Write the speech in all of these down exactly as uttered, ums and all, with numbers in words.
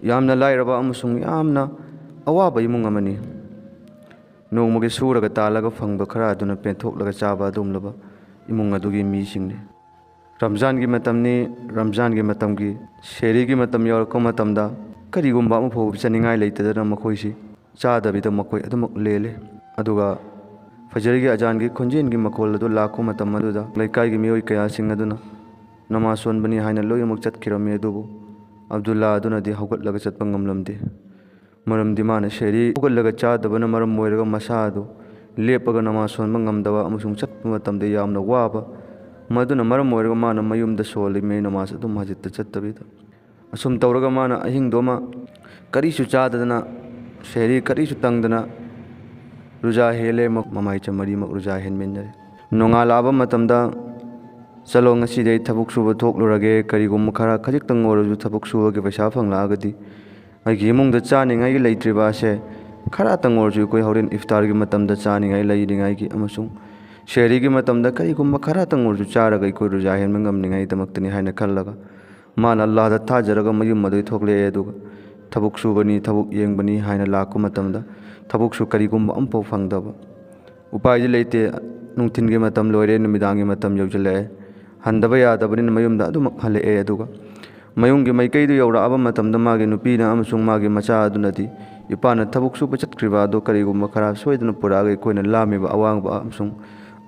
ꯌꯥꯝꯅ ꯂꯥꯏꯔꯕ ꯑꯃꯁꯨꯡ ꯌꯥꯝꯅ ꯑꯋꯥꯕ ꯏꯃꯨꯡ ꯑꯃꯅꯤ꯫ ꯅꯣꯡꯃꯒꯤ ꯁꯨꯔꯒ ꯇꯥꯜꯂꯒ ꯐꯪꯕ ꯈꯔ ꯑꯗꯨꯅ ꯄꯦꯟꯊꯣꯛꯂꯒ ꯆꯥꯕ ꯑꯗꯨꯒꯨꯝꯂꯕ ꯏꯃꯨꯡ ꯑꯗꯨꯒꯤ ꯃꯤꯁꯤꯡꯅꯤ꯫ ꯔꯝꯖꯥꯟꯒꯤ ꯃꯇꯝꯅꯤ꯫ ꯔꯝꯖꯥꯟꯒꯤ ꯃꯇꯝꯒꯤ ꯁꯦꯍꯔꯤꯒꯤ ꯃꯇꯝ ꯌꯧꯔꯛꯄ ꯃꯇꯝꯗ ꯀꯔꯤꯒꯨꯝꯕ ꯑꯃꯐꯥꯎꯕ ꯄꯤꯖꯅꯤꯡꯉꯥꯏ ꯂꯩꯇꯗꯅ ꯃꯈꯣꯏꯁꯤ ꯆꯥꯗꯕꯤꯗ ꯃꯈꯣꯏ ꯑꯗꯨꯃꯛ ꯂꯦꯜꯂꯤ꯫ ꯑꯗꯨꯒ ꯐꯖꯔꯒꯤ ꯑꯖꯥꯟꯒꯤ ꯈꯣꯟꯖꯦꯜꯒꯤ ꯃꯈꯣꯜ ꯑꯗꯨ ꯂꯥꯛꯄ ꯃꯇꯝ ꯑꯗꯨꯗ ꯂꯩꯀꯥꯏꯒꯤ ꯃꯤꯑꯣꯏ ꯀꯌꯥꯁꯤꯡ ꯑꯗꯨꯅ ꯅꯃꯥꯖ ꯁꯣꯟꯕꯅꯤ ꯍꯥꯏꯅ ꯂꯣꯏꯅꯃꯛ ꯆꯠꯈꯤꯔꯝꯃꯤ꯫ ꯑꯗꯨꯕꯨ ꯑꯕꯗꯨꯜꯂꯥ ꯑꯗꯨꯅꯗꯤ ꯍꯧꯒꯠꯂꯒ ꯆꯠꯄ ꯉꯝꯂꯝꯗꯦ꯫ ꯃꯔꯝꯗꯤ ꯃꯥꯅ ꯁꯦꯍꯔꯤ ꯍꯧꯒꯠꯂꯒ ꯆꯥꯗꯕꯅ ꯃꯔꯝ ꯑꯣꯏꯔꯒ ꯃꯁꯥ ꯑꯗꯨ ꯂꯦꯞꯄꯒ ꯅꯃꯥꯖ ꯁꯣꯟꯕ ꯉꯝꯗꯕ ꯑꯃꯁꯨꯡ ꯆꯠꯄ ꯃꯇꯝꯗ ꯌꯥꯝꯅ ꯋꯥꯕ, ꯃꯗꯨꯅ ꯃꯔꯝ ꯑꯣꯏꯔꯒ ꯃꯥꯅ ꯃꯌꯨꯝꯗ ꯁꯣꯜꯂꯤꯉꯩ ꯅꯃꯥꯖ ꯑꯗꯨꯝ ꯃꯁꯖꯤꯠꯇ ꯆꯠꯇꯕꯤꯗ ꯑꯁꯨꯝ ꯇꯧꯔꯒ ꯃꯥꯅ ꯑꯍꯤꯡꯗꯨꯃ ꯀꯔꯤꯁꯨ ꯆꯥꯗꯗꯅ, ꯁꯦꯍꯔꯤ ꯀꯔꯤꯁꯨ ꯇꯪꯗꯅ ꯔꯨꯖꯥ ꯍꯦꯜꯂꯦ꯫ ꯃ-, ꯃꯃꯥꯏꯆ ꯃꯔꯤꯃꯛ ꯔꯨꯖꯥ ꯍꯦꯟꯃꯤꯟꯅꯔꯦ꯫ ꯅꯣꯡꯉꯥꯜꯂꯛꯑꯕ ꯃꯇꯝꯗ, "ꯆꯠꯂꯣ, ꯉꯁꯤꯗꯤ ꯑꯩ ꯊꯕꯛ ꯁꯨꯕ ꯊꯣꯛꯂꯨꯔꯒꯦ, ꯀꯔꯤꯒꯨꯝꯕ ꯈꯔ ꯈꯖꯤꯛꯇꯪ ꯑꯣꯏꯔꯁꯨ ꯊꯕꯛ ꯁꯨꯕꯒꯤ ꯄꯩꯁꯥ ꯐꯪꯂꯛꯑꯒꯗꯤ ꯑꯩꯒꯤ ꯏꯃꯨꯡꯗ ꯆꯥꯅꯤꯡꯉꯥꯏꯒꯤ ꯂꯩꯇ꯭ꯔꯤꯕ ꯑꯁꯦ ꯈꯔꯇꯪ ꯑꯣꯏꯔꯁꯨ ꯑꯩꯈꯣꯏ ꯍꯣꯔꯦꯟ ꯏꯐꯇꯥꯔꯒꯤ ꯃꯇꯝꯗ ꯆꯥꯅꯤꯡꯉꯥꯏ ꯂꯩꯅꯤꯡꯉꯥꯏꯒꯤ ꯑꯃꯁꯨꯡ ꯁꯦꯍꯔꯤꯒꯤ ꯃꯇꯝꯗ ꯀꯔꯤꯒꯨꯝꯕ ꯈꯔꯇꯪ ꯑꯣꯏꯔꯁꯨ ꯆꯥꯔꯒ ꯑꯩꯈꯣꯏ ꯔꯨꯖꯥ ꯍꯦꯟꯕ ꯉꯝꯅꯤꯡꯉꯥꯏꯗꯃꯛꯇꯅꯤ" ꯍꯥꯏꯅ ꯈꯜꯂꯒ ꯃꯥꯅ ꯑꯜꯂꯥꯍꯗ ꯊꯥꯖꯔꯒ ꯃꯌꯨꯝ ꯑꯗꯨꯗꯩ ꯊꯣꯛꯂꯛꯑꯦ꯫ ꯑꯗꯨꯒ ꯊꯕꯛ ꯁꯨꯕꯅꯤ, ꯊꯕꯛ ꯌꯦꯡꯕꯅꯤ ꯍꯥꯏꯅ ꯂꯥꯛꯄ ꯃꯇꯝꯗ ꯊꯕꯛꯁꯨ ꯀꯔꯤꯒꯨꯝꯕ ꯑꯃꯐꯥꯎ ꯐꯪꯗꯕ꯫ ꯎꯄꯥꯏꯗꯤ ꯂꯩꯇꯦ꯫ ꯅꯨꯡꯊꯤꯟꯒꯤ ꯃꯇꯝ ꯂꯣꯏꯔꯦ, ꯅꯨꯃꯤꯗꯥꯡꯒꯤ ꯃꯇꯝ ꯌꯧꯁꯤꯜꯂꯛꯑꯦ꯫ ꯍꯟꯗꯕ ꯌꯥꯗꯕꯅꯤꯅ ꯃꯌꯨꯝꯗ ꯑꯗꯨꯃꯛ ꯍꯜꯂꯛꯑꯦ꯫ ꯑꯗꯨꯒ ꯃꯌꯨꯝꯒꯤ ꯃꯥꯏꯀꯩꯗꯨ ꯌꯧꯔꯛꯑꯕ ꯃꯇꯝꯗ ꯃꯥꯒꯤ ꯅꯨꯄꯤꯅ ꯑꯃꯁꯨꯡ ꯃꯥꯒꯤ ꯃꯆꯥ ꯑꯗꯨꯅꯗꯤ ꯏꯄꯥꯅ ꯊꯕꯛ ꯁꯨꯕ ꯆꯠꯈ꯭ꯔꯤꯕ ꯑꯗꯨ ꯀꯔꯤꯒꯨꯝꯕ ꯈꯔ ꯁꯣꯏꯗꯅ ꯄꯨꯔꯛꯑꯒ ꯑꯩꯈꯣꯏꯅ ꯂꯥꯝꯃꯤꯕ ꯑꯋꯥꯡꯕ ꯑꯃꯁꯨꯡ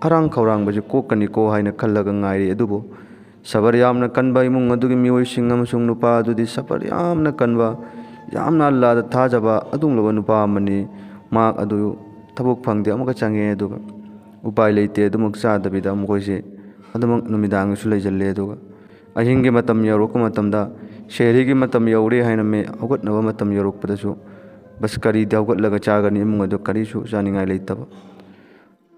ꯑꯔꯥꯡ ꯈꯧꯔꯥꯡꯕꯁꯤ ꯀꯣꯛꯀꯅꯤꯀꯣ ꯍꯥꯏꯅ ꯈꯜꯂꯒ ꯉꯥꯏꯔꯤ꯫ ꯑꯗꯨꯕꯨ ꯁꯕꯔ ꯌꯥꯝꯅ ꯀꯟꯕ ꯏꯃꯨꯡ ꯑꯗꯨꯒꯤ ꯃꯤꯑꯣꯏꯁꯤꯡ ꯑꯃꯁꯨꯡ ꯅꯨꯄꯥ ꯑꯗꯨꯗꯤ ꯁꯕꯔ ꯌꯥꯝꯅ ꯀꯟꯕ, ꯌꯥꯝꯅ ꯑꯜꯂꯥꯗ ꯊꯥꯖꯕ ꯑꯗꯨꯒꯨꯝꯂꯕ ꯅꯨꯄꯥ ꯑꯃꯅꯤ꯫ ꯃꯍꯥꯛ ꯑꯗꯨ ꯊꯕꯛ ꯐꯪꯗꯦ ꯑꯃꯨꯛꯀ ꯆꯪꯉꯦ꯫ ꯑꯗꯨꯒ ꯎꯄꯥꯏ ꯂꯩꯇꯦ, ꯑꯗꯨꯃꯛ ꯆꯥꯗꯕꯤꯗ ꯃꯈꯣꯏꯁꯦ ꯑꯗꯨꯃꯛ ꯅꯨꯃꯤꯗꯥꯡꯒꯤꯁꯨ ꯂꯩꯁꯤꯜꯂꯦ꯫ ꯑꯗꯨꯒ ꯑꯍꯤꯡꯒꯤ ꯃꯇꯝ ꯌꯧꯔꯛꯄ ꯃꯇꯝꯗ ꯁꯦꯍꯔꯤꯒꯤ ꯃꯇꯝ ꯌꯧꯔꯦ ꯍꯥꯏꯅ ꯃꯤ ꯍꯧꯒꯠꯅꯕ ꯃꯇꯝ ꯌꯧꯔꯛꯄꯗꯁꯨ ꯕꯁ ꯀꯔꯤꯗ ꯍꯧꯒꯠꯂꯒ ꯆꯥꯒꯅꯤ? ꯏꯃꯨꯡ ꯑꯗꯨ ꯀꯔꯤꯁꯨ ꯆꯥꯅꯤꯡꯉꯥꯏ ꯂꯩꯇꯕ꯫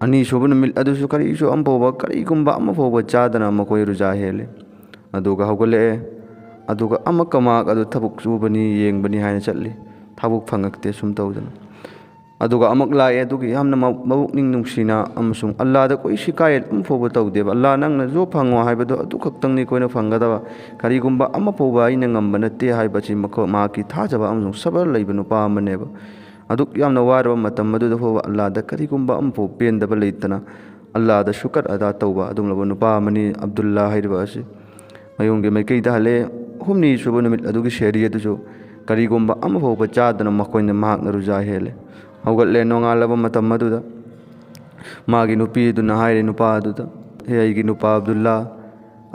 ꯑꯅꯤꯁꯨꯕ ꯅꯨꯃꯤꯠ ꯑꯗꯨꯁꯨ ꯀꯔꯤꯁꯨ ꯑꯃꯐꯥꯎꯕ, ꯀꯔꯤꯒꯨꯝꯕ ꯑꯃꯐꯥꯎꯕ ꯆꯥꯗꯅ ꯃꯈꯣꯏ ꯔꯨꯖꯥ ꯍꯦꯜꯂꯤ꯫ ꯑꯗꯨꯒ ꯍꯧꯒꯠꯂꯛꯑꯦ꯫ ꯑꯗꯨꯒ ꯑꯃꯨꯛꯀ ꯃꯍꯥꯛ ꯑꯗꯨ ꯊꯕꯛ ꯁꯨꯕꯅꯤ, ꯌꯦꯡꯕꯅꯤ ꯍꯥꯏꯅ ꯆꯠꯂꯤ꯫ ꯊꯕꯛ ꯐꯪꯉꯛꯇꯦ꯫ ꯁꯨꯝ ꯇꯧꯗꯅ ꯑꯗꯨꯒ ꯑꯃꯨꯛ ꯂꯥꯛꯑꯦ꯫ ꯑꯗꯨꯒꯤ ꯌꯥꯝꯅ ꯃ- ꯃꯕꯨꯛꯅꯤꯡ ꯅꯨꯡꯁꯤꯅ ꯑꯃꯁꯨꯡ ꯑꯜꯂꯥꯗ ꯀꯣꯏ ꯁꯤꯀꯥꯌꯦꯠ ꯑꯃꯐꯥꯎꯕ ꯇꯧꯗꯦꯕ꯫ "ꯑꯜꯂꯥ, ꯅꯪꯅ ꯖꯣ ꯐꯪꯉꯣ ꯍꯥꯏꯕꯗꯣ ꯑꯗꯨ ꯈꯛꯇꯪꯅꯤ ꯑꯩꯈꯣꯏꯅ ꯐꯪꯒꯗꯕ꯫ ꯀꯔꯤꯒꯨꯝꯕ ꯑꯃꯐꯥꯎꯕ ꯑꯩꯅ ꯉꯝꯕ ꯅꯠꯇꯦ" ꯍꯥꯏꯕꯁꯤ ꯃꯈꯣ- ꯃꯍꯥꯛꯀꯤ ꯊꯥꯖꯕ ꯑꯃꯁꯨꯡ ꯁꯕꯔ ꯂꯩꯕ ꯅꯨꯄꯥ ꯑꯃꯅꯦꯕ꯫ ꯑꯗꯨꯛ ꯌꯥꯝꯅ ꯋꯥꯔꯕ ꯃꯇꯝ ꯑꯗꯨꯗ ꯐꯥꯎꯕ ꯑꯜꯂꯥꯗ ꯀꯔꯤꯒꯨꯝꯕ ꯑꯃꯐꯥꯎ ꯄꯦꯟꯗꯕ ꯂꯩꯇꯅ ꯑꯜꯂꯥꯗ ꯁꯨꯀꯔ ꯑꯗꯥ ꯇꯧꯕ ꯑꯗꯨꯒꯨꯝꯂꯕ ꯅꯨꯄꯥ ꯑꯃꯅꯤ ꯑꯕꯗꯨꯜꯂꯥ ꯍꯥꯏꯔꯤꯕ ꯑꯁꯤ꯫ ꯃꯌꯨꯝꯒꯤ ꯃꯥꯏꯀꯩꯗ ꯍꯜꯂꯛꯑꯦ꯫ ꯍꯨꯝꯅꯤ ꯁꯨꯕ ꯅꯨꯃꯤꯠ ꯑꯗꯨꯒꯤ ꯁꯦꯍꯔꯤ ꯑꯗꯨꯁꯨ ꯀꯔꯤꯒꯨꯝꯕ ꯑꯃꯐꯥꯎꯕ ꯆꯥꯗꯅ ꯃꯈꯣꯏꯅ ꯃꯍꯥꯛꯅ ꯔꯨꯖꯥ ꯍꯦꯜꯂꯦ꯫ ꯍꯧꯒꯠꯂꯦ꯫ ꯅꯣꯡꯉꯥꯜꯂꯕ ꯃꯇꯝ ꯑꯗꯨꯗ ꯃꯥꯒꯤ ꯅꯨꯄꯤ ꯑꯗꯨꯅ ꯍꯥꯏꯔꯦ ꯅꯨꯄꯥ ꯑꯗꯨꯗ, "ꯍꯦ ꯑꯩꯒꯤ ꯅꯨꯄꯥ ꯑꯕꯗꯨꯜꯂꯥ,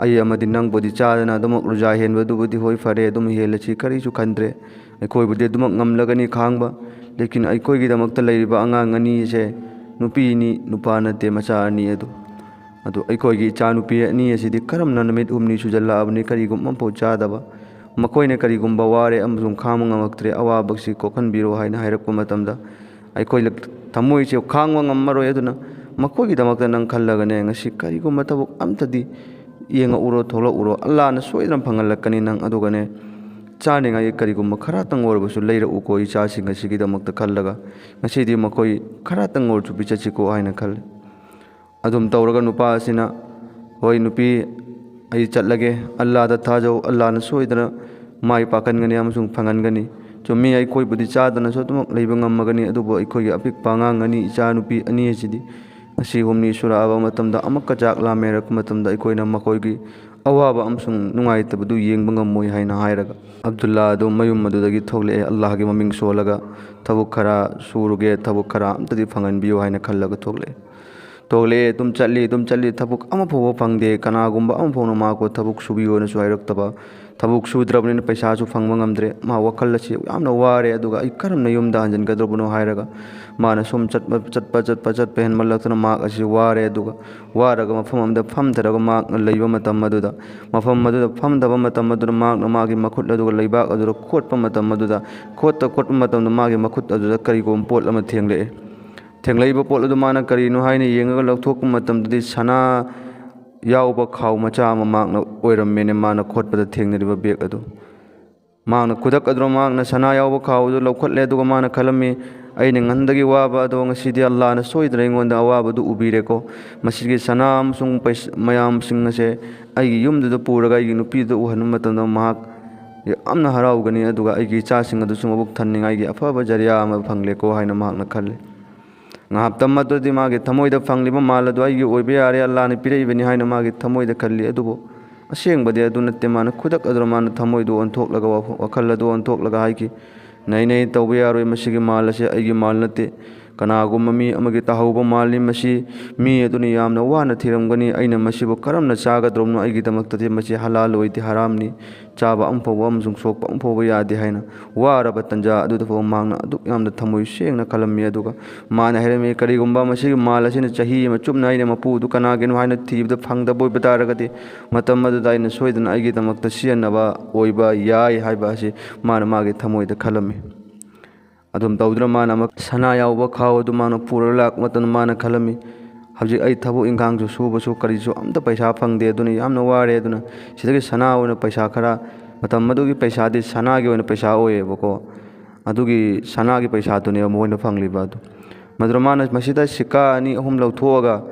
ꯑꯩ ꯑꯃꯗꯤ ꯅꯪꯕꯨꯗꯤ ꯆꯥꯗꯅ ꯑꯗꯨꯃꯛ ꯔꯨꯖꯥ ꯍꯦꯟꯕꯗꯨꯕꯨꯗꯤ ꯍꯣꯏ, ꯐꯔꯦ, ꯑꯗꯨꯝ ꯍꯦꯜꯂꯁꯤ, ꯀꯔꯤꯁꯨ ꯈꯟꯗ꯭ꯔꯦ꯫ ꯑꯩꯈꯣꯏꯕꯨꯗꯤ ꯑꯗꯨꯃꯛ ꯉꯝꯂꯒꯅꯤ ꯈꯥꯡꯕ꯫ ꯂꯦꯀꯤꯟ ꯑꯩꯈꯣꯏꯒꯤꯗꯃꯛꯇ ꯂꯩꯔꯤꯕ ꯑꯉꯥꯡ ꯑꯅꯤ ꯑꯁꯦ ꯅꯨꯄꯤꯅꯤ, ꯅꯨꯄꯥ ꯅꯠꯇꯦ, ꯃꯆꯥ ꯑꯅꯤ ꯑꯗꯨ꯫ ꯑꯗꯨ ꯑꯩꯈꯣꯏꯒꯤ ꯏꯆꯥꯅꯨꯄꯤ ꯑꯅꯤ ꯑꯁꯤꯗꯤ ꯀꯔꯝꯅ ꯅꯨꯃꯤꯠ ꯍꯨꯝꯅꯤ ꯁꯨꯖꯜꯂꯛꯑꯕꯅꯤ ꯀꯔꯤꯒꯨꯝꯕ ꯑꯃꯐꯥꯎ ꯆꯥꯗꯕ? ꯃꯈꯣꯏꯅ ꯀꯔꯤꯒꯨꯝꯕ ꯋꯥꯔꯦ ꯑꯃꯁꯨꯡ ꯈꯥꯡꯕ ꯉꯝꯃꯛꯇ꯭ꯔꯦ, ꯑꯋꯥꯕꯁꯤ ꯀꯣꯛꯍꯟꯕꯤꯔꯣ" ꯍꯥꯏꯅ ꯍꯥꯏꯔꯛꯄ ꯃꯇꯝꯗ ꯑꯩꯈꯣꯏ ꯊꯃꯣꯏꯁꯦ ꯈꯥꯡꯕ ꯉꯝꯃꯔꯣꯏ꯫ ꯑꯗꯨꯅ ꯃꯈꯣꯏꯒꯤꯗꯃꯛꯇ ꯅꯪ ꯈꯜꯂꯒꯅꯦ, ꯉꯁꯤ ꯀꯔꯤꯒꯨꯝꯕ ꯊꯕꯛ ꯑꯝꯇꯗꯤ ꯌꯦꯡꯉꯛꯎꯔꯣ, ꯊꯣꯛꯂꯛꯎꯔꯣ꯫ ꯑꯜꯂꯥꯅ ꯁꯣꯏꯗꯅ ꯐꯪꯍꯜꯂꯛꯀꯅꯤ ꯅꯪ꯫ ꯑꯗꯨꯒꯅꯦ, ꯆꯥꯅꯤꯡꯉꯥꯏ ꯀꯔꯤꯒꯨꯝꯕ ꯈꯔꯇꯪ ꯑꯣꯏꯔꯕꯁꯨ ꯂꯩꯔꯛꯎꯀꯣ ꯏꯆꯥꯁꯤꯡ ꯑꯁꯤꯒꯤꯗꯃꯛꯇ ꯈꯜꯂꯒ꯫ ꯉꯁꯤꯗꯤ ꯃꯈꯣꯏ ꯈꯔꯇꯪ ꯑꯣꯏꯔꯁꯨ ꯄꯤꯖꯁꯤꯀꯣ ꯍꯥꯏꯅ ꯈꯜꯂꯤ꯫ ꯑꯗꯨꯝ ꯇꯧꯔꯒ ꯅꯨꯄꯥ ꯑꯁꯤꯅ, "ꯍꯣꯏ ꯅꯨꯄꯤ, ꯑꯩ ꯆꯠꯂꯒꯦ꯫ ꯑꯜꯂꯥꯗ ꯊꯥꯖꯧ, ꯑꯜꯂꯥꯅ ꯁꯣꯏꯗꯅ ꯃꯥꯏ ꯄꯥꯛꯍꯟꯒꯅꯤ ꯑꯃꯁꯨꯡ ꯐꯪꯍꯟꯒꯅꯤ꯫ ꯆꯨꯝꯃꯤ, ꯑꯩꯈꯣꯏꯕꯨꯗꯤ ꯆꯥꯗꯅꯁꯨ ꯑꯗꯨꯃꯛ ꯂꯩꯕ ꯉꯝꯃꯒꯅꯤ, ꯑꯗꯨꯕꯨ ꯑꯩꯈꯣꯏꯒꯤ ꯑꯄꯤꯛꯄ ꯑꯉꯥꯡ ꯑꯅꯤ, ꯏꯆꯥ ꯅꯨꯄꯤ ꯑꯅꯤ ꯑꯁꯤꯗꯤ ꯉꯁꯤ ꯍꯨꯝꯅꯤ ꯁꯨꯔꯛꯑꯕ ꯃꯇꯝꯗ ꯑꯃꯨꯛꯀ ꯆꯥꯛ ꯂꯥꯝꯃꯦ ꯍꯥꯏꯔꯛꯄ ꯃꯇꯝꯗ ꯑꯩꯈꯣꯏꯅ ꯃꯈꯣꯏꯒꯤ ꯑꯋꯥꯕ ꯑꯃꯁꯨꯡ ꯅꯨꯡꯉꯥꯏꯇꯕꯗꯨ ꯌꯦꯡꯕ ꯉꯝꯃꯣꯏ" ꯍꯥꯏꯅ ꯍꯥꯏꯔꯒ ꯑꯕꯗꯨꯜꯂꯥ ꯑꯗꯨ ꯃꯌꯨꯝ ꯑꯗꯨꯗꯒꯤ ꯊꯣꯛꯂꯛꯑꯦ꯫ "ꯑꯜꯂꯥꯍꯒꯤ ꯃꯃꯤꯡ ꯁꯣꯜꯂꯒ ꯊꯕꯛ ꯈꯔ ꯁꯨꯔꯨꯒꯦ, ꯊꯕꯛ ꯈꯔ ꯑꯝꯇꯗꯤ ꯐꯪꯍꯟꯕꯤꯌꯨ" ꯍꯥꯏꯅ ꯈꯜꯂꯒ ꯊꯣꯛꯂꯛꯑꯦ꯫ ꯊꯣꯛꯂꯛꯑꯦ, ꯑꯗꯨꯝ ꯆꯠꯂꯤ, ꯑꯗꯨꯝ ꯆꯠꯂꯤ, ꯊꯕꯛ ꯑꯃ ꯐꯥꯎꯕ ꯐꯪꯗꯦ꯫ ꯀꯅꯥꯒꯨꯝꯕ ꯑꯃ ꯐꯥꯎꯅ ꯃꯍꯥꯛꯄꯨ ꯊꯕꯛ ꯁꯨꯕꯤꯌꯣꯅꯁꯨ ꯍꯥꯏꯔꯛꯇꯕ꯫ ꯊꯕꯛ ꯁꯨꯗ꯭ꯔꯕꯅꯤꯅ ꯄꯩꯁꯥꯁꯨ ꯐꯪꯕ ꯉꯝꯗ꯭ꯔꯦ꯫ ꯃꯥ ꯋꯥꯈꯜ ꯑꯁꯤ ꯌꯥꯝꯅ ꯋꯥꯔꯦ꯫ ꯑꯗꯨꯒ "ꯑꯩ ꯀꯔꯝꯅ ꯌꯨꯝꯗ ꯍꯟꯖꯤꯟꯒꯗꯧꯕꯅꯣ?" ꯍꯥꯏꯔꯒ ꯃꯥꯅ ꯁꯨꯝ ꯆꯠꯄ, ꯆꯠꯄ, ꯆꯠꯄ, ꯆꯠꯄ ꯍꯦꯟꯃꯜꯂꯛꯇꯅ ꯃꯍꯥꯛ ꯑꯁꯤ ꯋꯥꯔꯦ꯫ ꯑꯗꯨꯒ ꯋꯥꯔꯒ ꯃꯐꯝ ꯑꯃꯗ ꯐꯝꯊꯔꯒ ꯃꯍꯥꯛꯅ ꯂꯩꯕ ꯃꯇꯝ ꯑꯗꯨꯗ, ꯃꯐꯝ ꯑꯗꯨꯗ ꯐꯝꯊꯕ ꯃꯇꯝ ꯑꯗꯨꯗ ꯃꯍꯥꯛꯅ ꯃꯥꯒꯤ ꯃꯈꯨꯠ ꯑꯗꯨꯒ ꯂꯩꯕꯥꯛ ꯑꯗꯨꯗ ꯈꯣꯠꯄ ꯃꯇꯝ ꯑꯗꯨꯗ, ꯈꯣꯠꯇ ꯈꯣꯠꯄ ꯃꯇꯝꯗ ꯃꯥꯒꯤ ꯃꯈꯨꯠ ꯑꯗꯨꯗ ꯀꯔꯤꯒꯨꯝꯕ ꯄꯣꯠ ꯑꯃ ꯊꯦꯡꯂꯛꯑꯦ꯫ ꯊꯦꯡꯂꯛꯏꯕ ꯄꯣꯠ ꯑꯗꯨ ꯃꯥꯅ ꯀꯔꯤꯅꯣ ꯍꯥꯏꯅ ꯌꯦꯡꯉꯒ ꯂꯧꯊꯣꯛꯄ ꯃꯇꯝꯗꯗꯤ ꯁꯅꯥ ꯌꯥꯎꯕ ꯈꯥꯎ ꯃꯆꯥ ꯑꯃ ꯃꯍꯥꯛꯅ ꯑꯣꯏꯔꯝꯃꯦꯅꯦ, ꯃꯥꯅ ꯈꯣꯠꯄꯗ ꯊꯦꯡꯅꯔꯤꯕ ꯕꯦꯒ ꯑꯗꯨ꯫ ꯃꯍꯥꯛꯅ ꯈꯨꯗꯛ ꯑꯗꯨꯗ ꯃꯍꯥꯛꯅ ꯁꯅꯥ ꯌꯥꯎꯕ ꯈꯥꯎ ꯑꯗꯨ ꯂꯧꯈꯠꯂꯦ꯫ ꯑꯗꯨꯒ ꯃꯥꯅ ꯈꯜꯂꯝꯃꯤ, "ꯑꯩꯅ ꯉꯟꯗꯒꯤ ꯋꯥꯕ ꯑꯗꯣ ꯉꯁꯤꯗꯤ ꯑꯜꯂꯥꯅ ꯁꯣꯏꯗꯅ ꯑꯩꯉꯣꯟꯗ ꯑꯋꯥꯕꯗꯨ ꯎꯕꯤꯔꯦꯀꯣ꯫ ꯃꯁꯤꯒꯤ ꯁꯅꯥ ꯑꯃꯁꯨꯡ ꯄꯩꯁ-, ꯃꯌꯥꯝꯁꯤꯡ ꯑꯁꯦ ꯑꯩꯒꯤ ꯌꯨꯝꯗꯨꯗ ꯄꯨꯔꯒ ꯑꯩꯒꯤ ꯅꯨꯄꯤꯗꯨꯗ ꯎꯍꯟꯕ ꯃꯇꯝꯗ ꯃꯍꯥꯛ ꯌꯥꯝꯅ ꯍꯔꯥꯎꯒꯅꯤ, ꯑꯗꯨꯒ ꯑꯩꯒꯤ ꯏꯆꯥꯁꯤꯡ ꯑꯗꯨꯁꯨ ꯃꯕꯨꯛ ꯊꯟꯅꯤꯡꯉꯥꯏꯒꯤ ꯑꯐꯕ ꯖꯔꯤꯌꯥ ꯑꯃ ꯐꯪꯂꯦꯀꯣ" ꯍꯥꯏꯅ ꯃꯍꯥꯛꯅ ꯈꯜꯂꯤ꯫ ꯉꯥꯏꯍꯥꯛꯇꯪ ꯑꯗꯨꯗꯤ ꯃꯥꯒꯤ ꯊꯃꯣꯏꯗ ꯐꯪꯂꯤꯕ ꯃꯥꯜ ꯑꯗꯨ ꯑꯩꯒꯤ ꯑꯣꯏꯕ ꯌꯥꯔꯦ, ꯑꯜꯂꯥꯅ ꯄꯤꯔꯛꯏꯕꯅꯤ ꯍꯥꯏꯅ ꯃꯥꯒꯤ ꯊꯃꯣꯏꯗ ꯈꯜꯂꯤ꯫ ꯑꯗꯨꯕꯨ ꯑꯁꯦꯡꯕꯗꯤ ꯑꯗꯨ ꯅꯠꯇꯦ꯫ ꯃꯥꯅ ꯈꯨꯗꯛ ꯑꯗꯨꯗ ꯃꯥꯅ ꯊꯃꯣꯏꯗꯨ ꯑꯣꯟꯊꯣꯛꯂꯒ, ꯋꯥꯈꯜ ꯑꯗꯨ ꯑꯣꯟꯊꯣꯛꯂꯒ ꯍꯥꯏꯈꯤ, "ꯅꯩ ꯅꯩ, ꯇꯧꯕ ꯌꯥꯔꯣꯏ, ꯃꯁꯤꯒꯤ ꯃꯥꯜ ꯑꯁꯦ ꯑꯩꯒꯤ ꯃꯥꯜ ꯅꯠꯇꯦ꯫ ꯀꯅꯥꯒꯨꯝꯕ ꯃꯤ ꯑꯃꯒꯤ ꯇꯥꯍꯧꯕ ꯃꯥꯜꯂꯤ꯫ ꯃꯁꯤ ꯃꯤ ꯑꯗꯨꯅ ꯌꯥꯝꯅ ꯋꯥꯅ ꯊꯤꯔꯝꯒꯅꯤ꯫ ꯑꯩꯅ ꯃꯁꯤꯕꯨ ꯀꯔꯝꯅ ꯆꯥꯒꯗ꯭ꯔꯣꯕꯅꯣ? ꯑꯩꯒꯤꯗꯃꯛꯇꯗꯤ ꯃꯁꯤ ꯍꯂꯥꯜ ꯑꯣꯏꯗꯦ, ꯍꯔꯥꯝꯅꯤ꯫ ꯆꯥꯕ ꯑꯃꯐꯥꯎꯕ ꯑꯃꯁꯨꯡ ꯁꯣꯛꯄ ꯑꯃꯐꯥꯎꯕ ꯌꯥꯗꯦ" ꯍꯥꯏꯅ ꯋꯥꯔꯕ ꯇꯟꯖꯥ ꯑꯗꯨꯗ ꯐꯥꯎꯕ ꯃꯍꯥꯛꯅ ꯑꯗꯨꯛ ꯌꯥꯝꯅ ꯊꯃꯣꯏ ꯁꯦꯡꯅ ꯈꯜꯂꯝꯃꯤ꯫ ꯑꯗꯨꯒ ꯃꯥꯅ ꯍꯥꯏꯔꯝꯃꯤ, "ꯀꯔꯤꯒꯨꯝꯕ ꯃꯁꯤꯒꯤ ꯃꯥꯜ ꯑꯁꯤꯅ ꯆꯍꯤ ꯑꯃ ꯆꯨꯞꯅ ꯑꯩꯅ ꯃꯄꯨ ꯑꯗꯨ ꯀꯅꯥꯒꯤꯅꯣ ꯍꯥꯏꯅ ꯊꯤꯕꯗ ꯐꯪꯗꯕ ꯑꯣꯏꯕ ꯇꯥꯔꯒꯗꯤ, ꯃꯇꯝ ꯑꯗꯨꯗ ꯑꯩꯅ ꯁꯣꯏꯗꯅ ꯑꯩꯒꯤꯗꯃꯛꯇ ꯁꯤꯖꯤꯟꯅꯕ ꯑꯣꯏꯕ ꯌꯥꯏ" ꯍꯥꯏꯕ ꯑꯁꯤ ꯃꯥꯅ ꯃꯥꯒꯤ ꯊꯃꯣꯏꯗ ꯈꯜꯂꯝꯃꯤ꯫ ꯑꯗꯨꯝ ꯇꯧꯗꯨꯅ ꯃꯥꯅ ꯑꯃꯨꯛ ꯁꯅꯥ ꯌꯥꯎꯕ ꯈꯥꯎ ꯑꯗꯨ ꯃꯥꯅ ꯄꯨꯔꯒ ꯂꯥꯛꯄ ꯃꯇꯝꯗ ꯃꯥꯅ ꯈꯜꯂꯝꯃꯤ, "ꯍꯧꯖꯤꯛ ꯑꯩ ꯊꯕꯛ ꯏꯪꯈꯥꯡꯁꯨ ꯁꯨꯕꯁꯨ ꯀꯔꯤꯁꯨ ꯑꯝꯇ ꯄꯩꯁꯥ ꯐꯪꯗꯦ, ꯑꯗꯨꯅ ꯌꯥꯝꯅ ꯋꯥꯔꯦ꯫ ꯑꯗꯨꯅ ꯁꯤꯗꯒꯤ ꯁꯅꯥ ꯑꯣꯏꯅ ꯄꯩꯁꯥ ꯈꯔ", ꯃꯇꯝ ꯑꯗꯨꯒꯤ ꯄꯩꯁꯥꯗꯤ ꯁꯅꯥꯒꯤ ꯑꯣꯏꯅ ꯄꯩꯁꯥ ꯑꯣꯏꯌꯦꯕꯀꯣ, ꯑꯗꯨꯒꯤ ꯁꯅꯥꯒꯤ ꯄꯩꯁꯥꯗꯨꯅꯦꯕ ꯃꯣꯏꯅ ꯐꯪꯂꯤꯕ ꯑꯗꯨ꯫ ꯃꯗꯨꯗ ꯃꯥꯅ ꯃꯁꯤꯗ ꯁꯤꯀꯥ ꯑꯅꯤ ꯑꯍꯨꯝ ꯂꯧꯊꯣꯛꯑꯒ,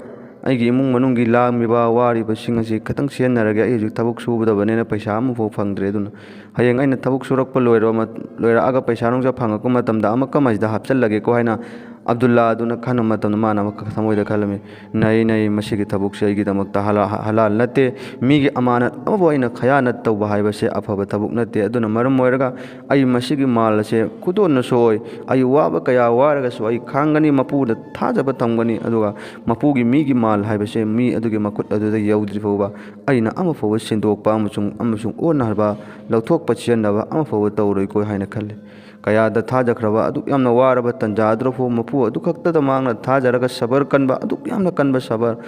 "ꯑꯩꯒꯤ ꯏꯃꯨꯡ ꯃꯅꯨꯡꯒꯤ ꯂꯥꯡꯂꯤꯕ ꯋꯥꯔꯤꯕꯁꯤꯡ ꯑꯁꯤ ꯈꯤꯇꯪ ꯁꯤꯖꯤꯟꯅꯔꯒꯦ, ꯑꯩ ꯍꯧꯖꯤꯛ ꯊꯕꯛ ꯁꯨꯒꯗꯕꯅꯤꯅ ꯄꯩꯁꯥ ꯑꯃꯐꯥꯎ ꯐꯪꯗ꯭ꯔꯦ, ꯑꯗꯨꯅ ꯍꯌꯦꯡ ꯑꯩꯅ ꯊꯕꯛ ꯁꯨꯔꯛꯄ ꯂꯣꯏꯔꯕ ꯃꯠ-, ꯂꯣꯏꯔꯛꯑꯒ ꯄꯩꯁꯥ ꯅꯨꯡꯁꯥ ꯐꯪꯉꯛꯄ ꯃꯇꯝꯗ ꯑꯃꯨꯛꯀ ꯃꯁꯤꯗ ꯍꯥꯞꯆꯤꯜꯂꯒꯦꯀꯣ" ꯍꯥꯏꯅ ꯑꯕꯗꯨꯜꯂꯥ ꯑꯗꯨꯅ ꯈꯟꯕ ꯃꯇꯝꯗ ꯃꯥꯅ ꯑꯃꯨꯛꯀ ꯊꯃꯣꯏꯗ ꯈꯜꯂꯝꯃꯤ, "ꯅꯩ ꯅꯩ, ꯃꯁꯤꯒꯤ ꯊꯕꯛꯁꯦ ꯑꯩꯒꯤꯗꯃꯛꯇ ꯍꯂꯥ-, ꯍꯂꯥꯜ ꯅꯠꯇꯦ꯫ ꯃꯤꯒꯤ ꯑꯃꯥꯅꯠ ꯑꯃꯕꯨ ꯑꯩꯅ ꯈꯌꯥꯅꯠ ꯇꯧꯕ ꯍꯥꯏꯕꯁꯦ ꯑꯐꯕ ꯊꯕꯛ ꯅꯠꯇꯦ꯫ ꯑꯗꯨꯅ ꯃꯔꯝ ꯑꯣꯏꯔꯒ ꯑꯩ ꯃꯁꯤꯒꯤ ꯃꯥꯜ ꯑꯁꯦ ꯈꯨꯗꯣꯟꯅꯁꯨ ꯑꯣꯏ, ꯑꯩ ꯋꯥꯕ ꯀꯌꯥ ꯋꯥꯔꯒꯁꯨ ꯑꯩ ꯈꯥꯡꯒꯅꯤ, ꯃꯄꯨꯗ ꯊꯥꯖꯕ ꯊꯝꯒꯅꯤ꯫ ꯑꯗꯨꯒ ꯃꯄꯨꯒꯤ ꯃꯤꯒꯤ ꯃꯥꯜ ꯍꯥꯏꯕꯁꯦ ꯃꯤ ꯑꯗꯨꯒꯤ ꯃꯈꯨꯠ ꯑꯗꯨꯗ ꯌꯧꯗ꯭ꯔꯤ ꯐꯥꯎꯕ ꯑꯩꯅ ꯑꯃꯐꯥꯎꯕ ꯁꯤꯟꯗꯣꯛꯄ ꯑꯃꯁꯨꯡ, ꯑꯃꯁꯨꯡ ꯑꯣꯟꯅꯕ, ꯂꯧꯊꯣꯛꯄ, ꯁꯤꯖꯤꯟꯅꯕ ꯑꯃꯐꯥꯎꯕ ꯇꯧꯔꯣꯏꯀꯣ" ꯍꯥꯏꯅ ꯈꯜꯂꯤ꯫ ꯀꯌꯥꯗ ꯊꯥꯖꯈ꯭ꯔꯕ, ꯑꯗꯨꯛ ꯌꯥꯝꯅ ꯋꯥꯔꯕ ꯇꯟꯖꯥ ꯑꯗꯨꯗꯐꯥꯎ ꯃꯄꯨ ꯑꯗꯨ ꯈꯛꯇꯗ ꯃꯍꯥꯛꯅ ꯊꯥꯖꯔꯒ ꯁꯕꯔ ꯀꯟꯕ, ꯑꯗꯨꯛ ꯌꯥꯝꯅ ꯀꯟꯕ ꯁꯕꯔ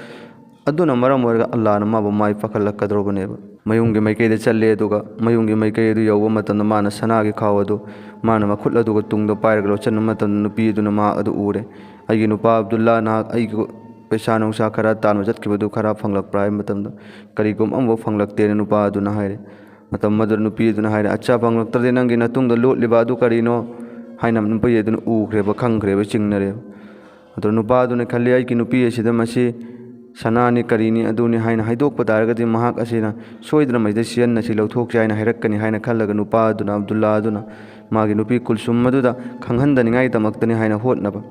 ꯑꯗꯨꯅ ꯃꯔꯝ ꯑꯣꯏꯔꯒ ꯑꯜꯂꯥꯅ ꯃꯥꯕꯨ ꯃꯥꯏ ꯄꯥꯛꯍꯜꯂꯛꯀꯗꯧꯔꯕꯅꯦꯕ꯫ ꯃꯌꯨꯝꯒꯤ ꯃꯥꯏꯀꯩꯗ ꯆꯠꯂꯦ, ꯑꯗꯨꯒ ꯃꯌꯨꯝꯒꯤ ꯃꯥꯏꯀꯩ ꯑꯗꯨ ꯌꯧꯕ ꯃꯇꯝꯗ ꯃꯥꯅ ꯁꯅꯥꯒꯤ ꯈꯥꯎ ꯑꯗꯨ ꯃꯥꯅ ꯃꯈꯨꯠ ꯑꯗꯨꯒ ꯇꯨꯡꯗ ꯄꯥꯏꯔꯒ ꯂꯣꯠꯁꯤꯟꯕ ꯃꯇꯝꯗ ꯅꯨꯄꯤ ꯑꯗꯨꯅ ꯃꯍꯥꯛ ꯑꯗꯨ ꯎꯔꯦ꯫ "ꯑꯩꯒꯤ ꯅꯨꯄꯥ ꯑꯕꯗꯨꯜꯂꯥ, ꯅꯍꯥꯛ ꯑꯩꯒꯤ ꯄꯩꯁꯥ ꯅꯨꯡꯁꯥ ꯈꯔ ꯇꯥꯟꯕ ꯆꯠꯈꯤꯕꯗꯨ ꯈꯔ ꯐꯪꯂꯛꯄ꯭ꯔꯥ?" ꯍꯥꯏꯕ ꯃꯇꯝꯗ, "ꯀꯔꯤꯒꯨꯝꯕ ꯑꯃꯐꯥꯎ ꯐꯪꯂꯛꯇꯦꯅ" ꯅꯨꯄꯥ ꯑꯗꯨꯅ ꯍꯥꯏꯔꯦ꯫ ꯃꯇꯝ ꯑꯗꯨꯗ ꯅꯨꯄꯤ ꯑꯗꯨꯅ ꯍꯥꯏꯔꯦ, "ꯑꯠꯆꯥ, ꯐꯪꯂꯛꯇ꯭ꯔꯗꯤ ꯅꯪꯒꯤ ꯅꯇꯨꯡꯗ ꯂꯣꯠꯂꯤꯕ ꯑꯗꯨ ꯀꯔꯤꯅꯣ?" ꯍꯥꯏꯅ ꯅꯨꯄꯤ ꯑꯗꯨꯅ ꯎꯈ꯭ꯔꯦꯕ, ꯈꯪꯈ꯭ꯔꯦꯕ, ꯆꯤꯡꯅꯔꯦꯕ꯫ ꯑꯗꯨ ꯅꯨꯄꯥ ꯑꯗꯨꯅ ꯈꯜꯂꯤ, "ꯑꯩꯒꯤ ꯅꯨꯄꯤ ꯑꯁꯤꯗ ꯃꯁꯤ ꯁꯅꯥꯅꯤ, ꯀꯔꯤꯅꯤ, ꯑꯗꯨꯅꯤ ꯍꯥꯏꯅ ꯍꯥꯏꯗꯣꯛꯄ ꯇꯥꯔꯒꯗꯤ ꯃꯍꯥꯛ ꯑꯁꯤꯅ ꯁꯣꯏꯗꯅ ꯃꯁꯤꯗ ꯁꯤꯖꯟ ꯑꯁꯤ ꯂꯧꯊꯣꯛꯁꯤ ꯍꯥꯏꯅ ꯍꯥꯏꯔꯛꯀꯅꯤ" ꯍꯥꯏꯅ ꯈꯜꯂꯒ ꯅꯨꯄꯥ ꯑꯗꯨꯅ, ꯑꯕꯗꯨꯜꯂꯥ ꯑꯗꯨꯅ ꯃꯥꯒꯤ ꯅꯨꯄꯤ ꯀꯨꯜꯁꯨꯝ ꯑꯗꯨꯗ ꯈꯪꯍꯟꯗꯅꯤꯡꯉꯥꯏꯗꯃꯛꯇꯅꯤ ꯍꯥꯏꯅ ꯍꯣꯠꯅꯕ꯫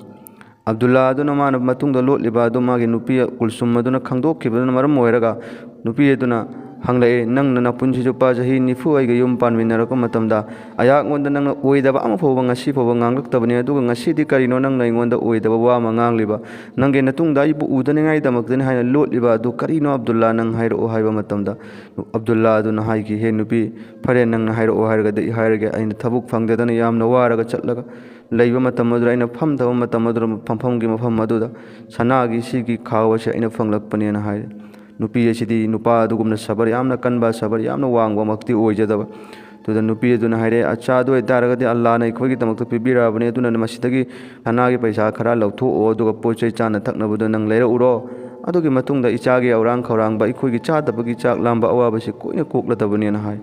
ꯑꯕꯗꯨꯜꯂꯥ ꯑꯗꯨꯅ ꯃꯥꯅ ꯃꯇꯨꯡꯗ ꯂꯣꯠꯂꯤꯕ ꯑꯗꯨ ꯃꯥꯒꯤ ꯅꯨꯄꯤ ꯀꯨꯜꯁꯨꯝ ꯑꯗꯨꯅ ꯈꯪꯗꯣꯛꯈꯤꯕꯗꯨꯅ ꯃꯔꯝ ꯑꯣꯏꯔꯒ ꯅꯨꯄꯤ ꯑꯗꯨꯅ ꯍꯪꯂꯛꯑꯦ, "ꯅꯪꯅ ꯅꯄꯨꯟꯁꯤ ꯆꯨꯞꯄ ꯆꯍꯤ ꯅꯤꯐꯨ ꯑꯩꯒ ꯌꯨꯝ ꯄꯥꯟꯃꯤꯟꯅꯔꯛꯄ ꯃꯇꯝꯗ ꯑꯩꯍꯥꯛꯉꯣꯟꯗ ꯅꯪꯅ ꯑꯣꯏꯗꯕ ꯑꯃ ꯐꯥꯎꯕ ꯉꯁꯤ ꯐꯥꯎꯕ ꯉꯥꯡꯂꯛꯇꯕꯅꯤ, ꯑꯗꯨꯒ ꯉꯁꯤꯗꯤ ꯀꯔꯤꯅꯣ ꯅꯪꯅ ꯑꯩꯉꯣꯟꯗ ꯑꯣꯏꯗꯕ ꯋꯥ ꯑꯃ ꯉꯥꯡꯂꯤꯕ? ꯅꯪꯒꯤ ꯅꯇꯨꯡꯗ ꯑꯩꯕꯨ ꯎꯗꯅꯤꯡꯉꯥꯏꯗꯃꯛꯇꯅꯤ ꯍꯥꯏꯅ ꯂꯣꯠꯂꯤꯕ ꯑꯗꯨ ꯀꯔꯤꯅꯣ, ꯑꯕꯗꯨꯜꯂꯥ, ꯅꯪ ꯍꯥꯏꯔꯛꯑꯣ" ꯍꯥꯏꯕ ꯃꯇꯝꯗ, ꯑꯕꯗꯨꯜꯂꯥ ꯑꯗꯨꯅ ꯍꯥꯏꯈꯤ, "ꯍꯦ ꯅꯨꯄꯤ, ꯐꯔꯦ, ꯅꯪꯅ ꯍꯥꯏꯔꯛꯑꯣ ꯍꯥꯏꯔꯒꯗꯤ ꯑꯩ ꯍꯥꯏꯔꯒꯦ꯫ ꯑꯩꯅ ꯊꯕꯛ ꯐꯪꯗꯗꯅ ꯌꯥꯝꯅ ꯋꯥꯔꯒ ꯆꯠꯂꯒ ꯂꯩꯕ ꯃꯇꯝ ꯑꯗꯨꯗ, ꯑꯩꯅ ꯐꯝꯊꯕ ꯃꯇꯝ ꯑꯗꯨꯗ, ꯐꯝꯐꯝꯒꯤ ꯃꯐꯝ ꯑꯗꯨꯗ ꯁꯅꯥꯒꯤ ꯁꯤꯒꯤ ꯈꯥꯎ ꯑꯁꯤ ꯑꯩꯅ ꯐꯪꯂꯛꯄꯅꯦꯅ" ꯍꯥꯏꯔꯦ꯫ ꯅꯨꯄꯤ ꯑꯁꯤꯗꯤ ꯅꯨꯄꯥ ꯑꯗꯨꯒꯨꯝꯅ ꯁꯕꯔ ꯌꯥꯝꯅ ꯀꯟꯕ, ꯁꯕꯔ ꯌꯥꯝꯅ ꯋꯥꯡꯕꯃꯛꯇꯤ ꯑꯣꯏꯖꯗꯕ꯫ ꯑꯗꯨꯗ ꯅꯨꯄꯤ ꯑꯗꯨꯅ ꯍꯥꯏꯔꯦ, "ꯑꯠꯆꯥ, ꯑꯗꯨ ꯑꯣꯏꯇꯥꯔꯒꯗꯤ ꯑꯜꯂꯥꯅ ꯑꯩꯈꯣꯏꯒꯤꯗꯃꯛꯇ ꯄꯤꯕꯤꯔꯛꯑꯕꯅꯦ, ꯑꯗꯨꯅ ꯃꯁꯤꯗꯒꯤ ꯁꯅꯥꯒꯤ ꯄꯩꯁꯥ ꯈꯔ ꯂꯧꯊꯣꯛꯑꯣ, ꯑꯗꯨꯒ ꯄꯣꯠ ꯆꯩ ꯆꯥꯅ ꯊꯛꯅꯕꯗꯣ ꯅꯪ ꯂꯩꯔꯛꯎꯔꯣ꯫ ꯑꯗꯨꯒꯤ ꯃꯇꯨꯡꯗ ꯏꯆꯥꯒꯤ ꯑꯧꯔꯥꯡ ꯈꯧꯔꯥꯡꯕ, ꯑꯩꯈꯣꯏꯒꯤ ꯆꯥꯗꯕꯒꯤ ꯆꯥꯛ ꯂꯥꯝꯕ ꯑꯋꯥꯕꯁꯤ ꯀꯣꯏꯅ ꯀꯣꯛꯂꯗꯕꯅꯦꯅ" ꯍꯥꯏ꯫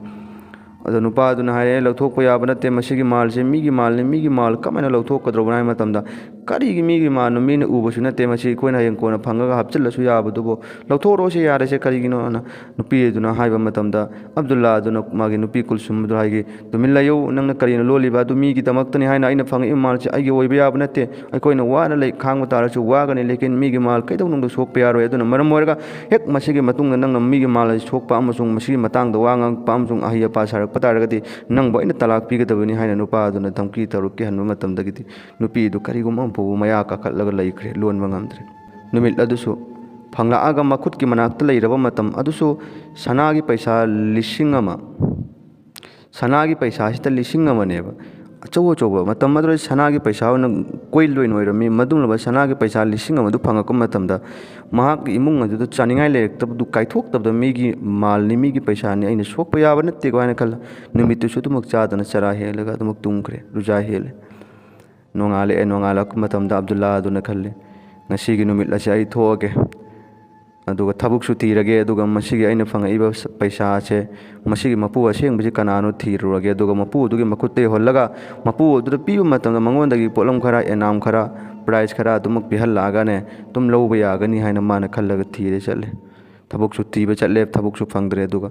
ꯑꯗꯣ ꯅꯨꯄꯥ ꯑꯗꯨꯅ ꯍꯥꯏꯔꯦ, "ꯂꯧꯊꯣꯛꯄ ꯌꯥꯕ ꯅꯠꯇꯦ, ꯃꯁꯤꯒꯤ ꯃꯥꯜꯁꯦ ꯃꯤꯒꯤ ꯃꯥꯜꯅꯤ, ꯃꯤꯒꯤ ꯃꯥꯜ ꯀꯃꯥꯏꯅ ꯂꯧꯊꯣꯛꯀꯗ꯭ꯔꯣꯕꯅꯣ?" ꯍꯥꯏꯕ ꯃꯇꯝꯗ, "ꯀꯔꯤꯒꯤ ꯃꯤꯒꯤ ꯃꯥꯜꯅꯣ? ꯃꯤꯅ ꯎꯕꯁꯨ ꯅꯠꯇꯦ, ꯃꯁꯤ ꯑꯩꯈꯣꯏꯅ ꯍꯌꯦꯡ ꯀꯣꯟꯅ ꯐꯪꯉꯒ ꯍꯥꯞꯆꯤꯜꯂꯁꯨ ꯌꯥꯕꯗꯨꯕꯨ, ꯂꯧꯊꯣꯛꯔꯣꯁꯦ, ꯌꯥꯔꯦꯁꯦ, ꯀꯔꯤꯒꯤꯅꯣꯅ?" ꯅꯨꯄꯤ ꯑꯗꯨꯅ ꯍꯥꯏꯕ ꯃꯇꯝꯗ, ꯑꯕꯗꯨꯜꯂꯥ ꯑꯗꯨꯅ ꯃꯥꯒꯤ ꯅꯨꯄꯤ ꯀꯨꯜꯁꯨꯝ ꯑꯗꯨ ꯍꯥꯏꯒꯤ, "ꯇꯨꯃꯤꯟ ꯂꯩꯌꯨ, ꯅꯪꯅ ꯀꯔꯤꯅꯣ ꯂꯣꯜꯂꯤꯕ? ꯑꯗꯨ ꯃꯤꯒꯤꯗꯃꯛꯇꯅꯤ ꯍꯥꯏꯅ ꯑꯩꯅ ꯐꯪꯉꯛꯏꯕ ꯃꯥꯜꯁꯦ ꯑꯩꯒꯤ ꯑꯣꯏꯕ ꯌꯥꯕ ꯅꯠꯇꯦ꯫ ꯑꯩꯈꯣꯏꯅ ꯋꯥꯅ ꯂꯩ ꯈꯥꯡꯕ ꯇꯥꯔꯁꯨ ꯋꯥꯒꯅꯤ, ꯂꯦꯀꯤꯟ ꯃꯤꯒꯤ ꯃꯥꯜ ꯀꯩꯗꯧꯅꯨꯡꯗ ꯁꯣꯛꯄ ꯌꯥꯔꯣꯏ꯫ ꯑꯗꯨꯅ ꯃꯔꯝ ꯑꯣꯏꯔꯒ ꯍꯦꯛ ꯃꯁꯤꯒꯤ ꯃꯇꯨꯡꯗ ꯅꯪꯅ ꯃꯤꯒꯤ ꯃꯥꯜ ꯑꯁꯤ ꯁꯣꯛꯄ ꯑꯃꯁꯨꯡ ꯃꯁꯤꯒꯤ ꯃꯇꯥꯡꯗ ꯋꯥ ꯉꯥꯡꯉꯛꯄ ꯑꯃꯁꯨꯡ ꯑꯍꯩ ꯑꯄꯥ ꯁꯥꯔꯛꯄ ꯇꯥꯔꯒꯗꯤ ꯅꯪꯕꯨ ꯑꯩꯅ ꯇꯂꯥꯛ ꯄꯤꯒꯗꯕꯅꯤ" ꯍꯥꯏꯅ ꯅꯨꯄꯥ ꯑꯗꯨꯅ ꯙꯝꯀꯤ ꯇꯧꯔꯛꯀꯦ ꯍꯟꯕ ꯃꯇꯝꯗꯒꯤꯗꯤ ꯅꯨꯄꯤ ꯑꯗꯨ ꯀꯔꯤꯒꯨꯝꯕ ꯑꯃ ꯐꯥꯎꯕ ꯃꯌꯥ ꯀꯥꯈꯠꯂꯒ ꯂꯩꯈ꯭ꯔꯦ, ꯂꯣꯟꯕ ꯉꯝꯗ꯭ꯔꯦ꯫ ꯅꯨꯃꯤꯠ ꯑꯗꯨꯁꯨ ꯐꯪꯂꯛꯑꯒ ꯃꯈꯨꯠꯀꯤ ꯃꯅꯥꯛꯇ ꯂꯩꯔꯕ ꯃꯇꯝ ꯑꯗꯨꯁꯨ ꯁꯅꯥꯒꯤ ꯄꯩꯁꯥ ꯂꯤꯁꯤꯡ ꯑꯃ, ꯁꯅꯥꯒꯤ ꯄꯩꯁꯥꯁꯤꯗ ꯂꯤꯁꯤꯡ ꯑꯃꯅꯦꯕ꯫ ꯑꯆꯧ ꯑꯆꯧꯕ ꯃꯇꯝ ꯑꯗꯨꯗ ꯁꯅꯥꯒꯤ ꯄꯩꯁꯥ ꯑꯣꯏꯅ ꯀꯣꯏꯜ ꯑꯣꯏꯅ ꯑꯣꯏꯔꯝꯃꯤ꯫ ꯃꯗꯨꯒꯨꯝꯂꯕ ꯁꯅꯥꯒꯤ ꯄꯩꯁꯥ ꯂꯤꯁꯤꯡ ꯑꯃꯗꯨ ꯐꯪꯉꯛꯄ ꯃꯇꯝꯗ ꯃꯍꯥꯛꯀꯤ ꯏꯃꯨꯡ ꯑꯗꯨꯗ ꯆꯥꯅꯤꯡꯉꯥꯏ ꯂꯩꯔꯛꯇꯕꯗꯨ ꯀꯥꯏꯊꯣꯛꯇꯕꯗ ꯃꯤꯒꯤ ꯃꯥꯜꯅꯤ, ꯃꯤꯒꯤ ꯄꯩꯁꯥꯅꯤ, ꯑꯩꯅ ꯁꯣꯛꯄ ꯌꯥꯕ ꯅꯠꯇꯦꯀꯣ ꯍꯥꯏꯅ ꯈꯜꯂ ꯅꯨꯃꯤꯠꯇꯨꯁꯨ ꯑꯗꯨꯃꯛ ꯆꯥꯗꯅ ꯆꯔꯥ ꯍꯦꯜꯂꯒ ꯑꯗꯨꯃꯛ ꯇꯨꯝꯈ꯭ꯔꯦ, ꯔꯨꯖꯥ ꯍꯦꯜꯂꯦ꯫ ꯅꯣꯡꯉꯥꯜꯂꯛꯑꯦ꯫ ꯅꯣꯡꯉꯥꯜꯂꯛꯄ ꯃꯇꯝꯗ ꯑꯕꯗꯨꯜꯂꯥ ꯑꯗꯨꯅ ꯈꯜꯂꯦ, "ꯉꯁꯤꯒꯤ ꯅꯨꯃꯤꯠ ꯑꯁꯤ ꯑꯩ ꯊꯣꯛꯑꯒꯦ, ꯑꯗꯨꯒ ꯊꯕꯛꯁꯨ ꯊꯤꯔꯒꯦ, ꯑꯗꯨꯒ ꯃꯁꯤꯒꯤ ꯑꯩꯅ ꯐꯪꯉꯛꯏꯕ ꯄꯩꯁꯥꯁꯦ, ꯃꯁꯤꯒꯤ ꯃꯄꯨ ꯑꯁꯦꯡꯕꯁꯤ ꯀꯅꯥꯅꯣ ꯊꯤꯔꯨꯔꯒꯦ, ꯑꯗꯨꯒ ꯃꯄꯨ ꯑꯗꯨꯒꯤ ꯃꯈꯨꯠꯇ ꯌꯧꯍꯜꯂꯒ ꯃꯄꯨ ꯑꯗꯨꯗ ꯄꯤꯕ ꯃꯇꯝꯗ ꯃꯉꯣꯟꯗꯒꯤ ꯄꯣꯠꯂꯝ ꯈꯔ, ꯑꯦꯅꯥꯝ ꯈꯔ, ꯄ꯭ꯔꯥꯏꯖ ꯈꯔ ꯑꯗꯨꯃꯛ ꯄꯤꯍꯜꯂꯛꯑꯒꯅꯦ ꯑꯗꯨꯝ ꯂꯧꯕ ꯌꯥꯒꯅꯤ ꯍꯥꯏꯅ ꯃꯥꯅ ꯈꯜꯂꯒ ꯊꯤꯔꯦ ꯆꯠꯂꯦ꯫ ꯊꯕꯛꯁꯨ ꯊꯤꯕ ꯆꯠꯂꯦ, ꯊꯕꯛꯁꯨ ꯐꯪꯗ꯭ꯔꯦ꯫ ꯑꯗꯨꯒ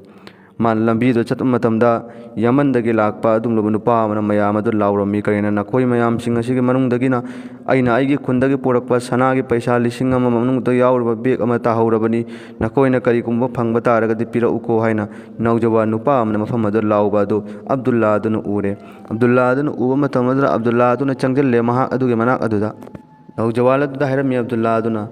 ꯃꯥꯅ ꯂꯝꯕꯤꯗ ꯆꯠꯄ ꯃꯇꯝꯗ ꯌꯥꯃꯟꯗꯒꯤ ꯂꯥꯛꯄ ꯑꯗꯨꯒꯨꯝꯂꯕ ꯅꯨꯄꯥ ꯑꯃꯅ ꯃꯌꯥꯝ ꯑꯗꯨ ꯂꯥꯎꯔꯝꯃꯤ, "ꯀꯔꯤꯅꯣ ꯅꯈꯣꯏ ꯃꯌꯥꯝꯁꯤꯡ ꯑꯁꯤꯒꯤ ꯃꯅꯨꯡꯗꯒꯤꯅ ꯑꯩꯅ ꯑꯩꯒꯤ ꯈꯨꯟꯗꯒꯤ ꯄꯨꯔꯛꯄ ꯁꯅꯥꯒꯤ ꯄꯩꯁꯥ ꯂꯤꯁꯤꯡ ꯑꯃ ꯃꯅꯨꯡꯗ ꯌꯥꯎꯔꯤꯕ ꯕꯦꯒ ꯑꯃ ꯇꯥꯍꯧꯔꯕꯅꯤ, ꯅꯈꯣꯏꯅ ꯀꯔꯤꯒꯨꯝꯕ ꯐꯪꯕ ꯇꯥꯔꯒꯗꯤ ꯄꯤꯔꯛꯎꯀꯣ" ꯍꯥꯏꯅ ꯅꯧꯖꯋꯥꯟ ꯅꯨꯄꯥ ꯑꯃꯅ ꯃꯐꯝ ꯑꯗꯨꯗ ꯂꯥꯎꯕ ꯑꯗꯨ ꯑꯕꯗꯨꯜꯂꯥ ꯑꯗꯨꯅ ꯎꯔꯦ꯫ ꯑꯕꯗꯨꯜꯂꯥ ꯑꯗꯨꯅ ꯎꯕ ꯃꯇꯝ ꯑꯗꯨꯗ ꯑꯕꯗꯨꯜꯂꯥ ꯑꯗꯨꯅ ꯆꯪꯁꯤꯜꯂꯦ ꯃꯍꯥꯛ ꯑꯗꯨꯒꯤ ꯃꯅꯥꯛ ꯑꯗꯨꯗ꯫ ꯅꯧꯖꯋꯥꯟ ꯑꯗꯨꯗ ꯍꯥꯏꯔꯝꯃꯤ ꯑꯕꯗꯨꯜꯂꯥ ꯑꯗꯨꯅ,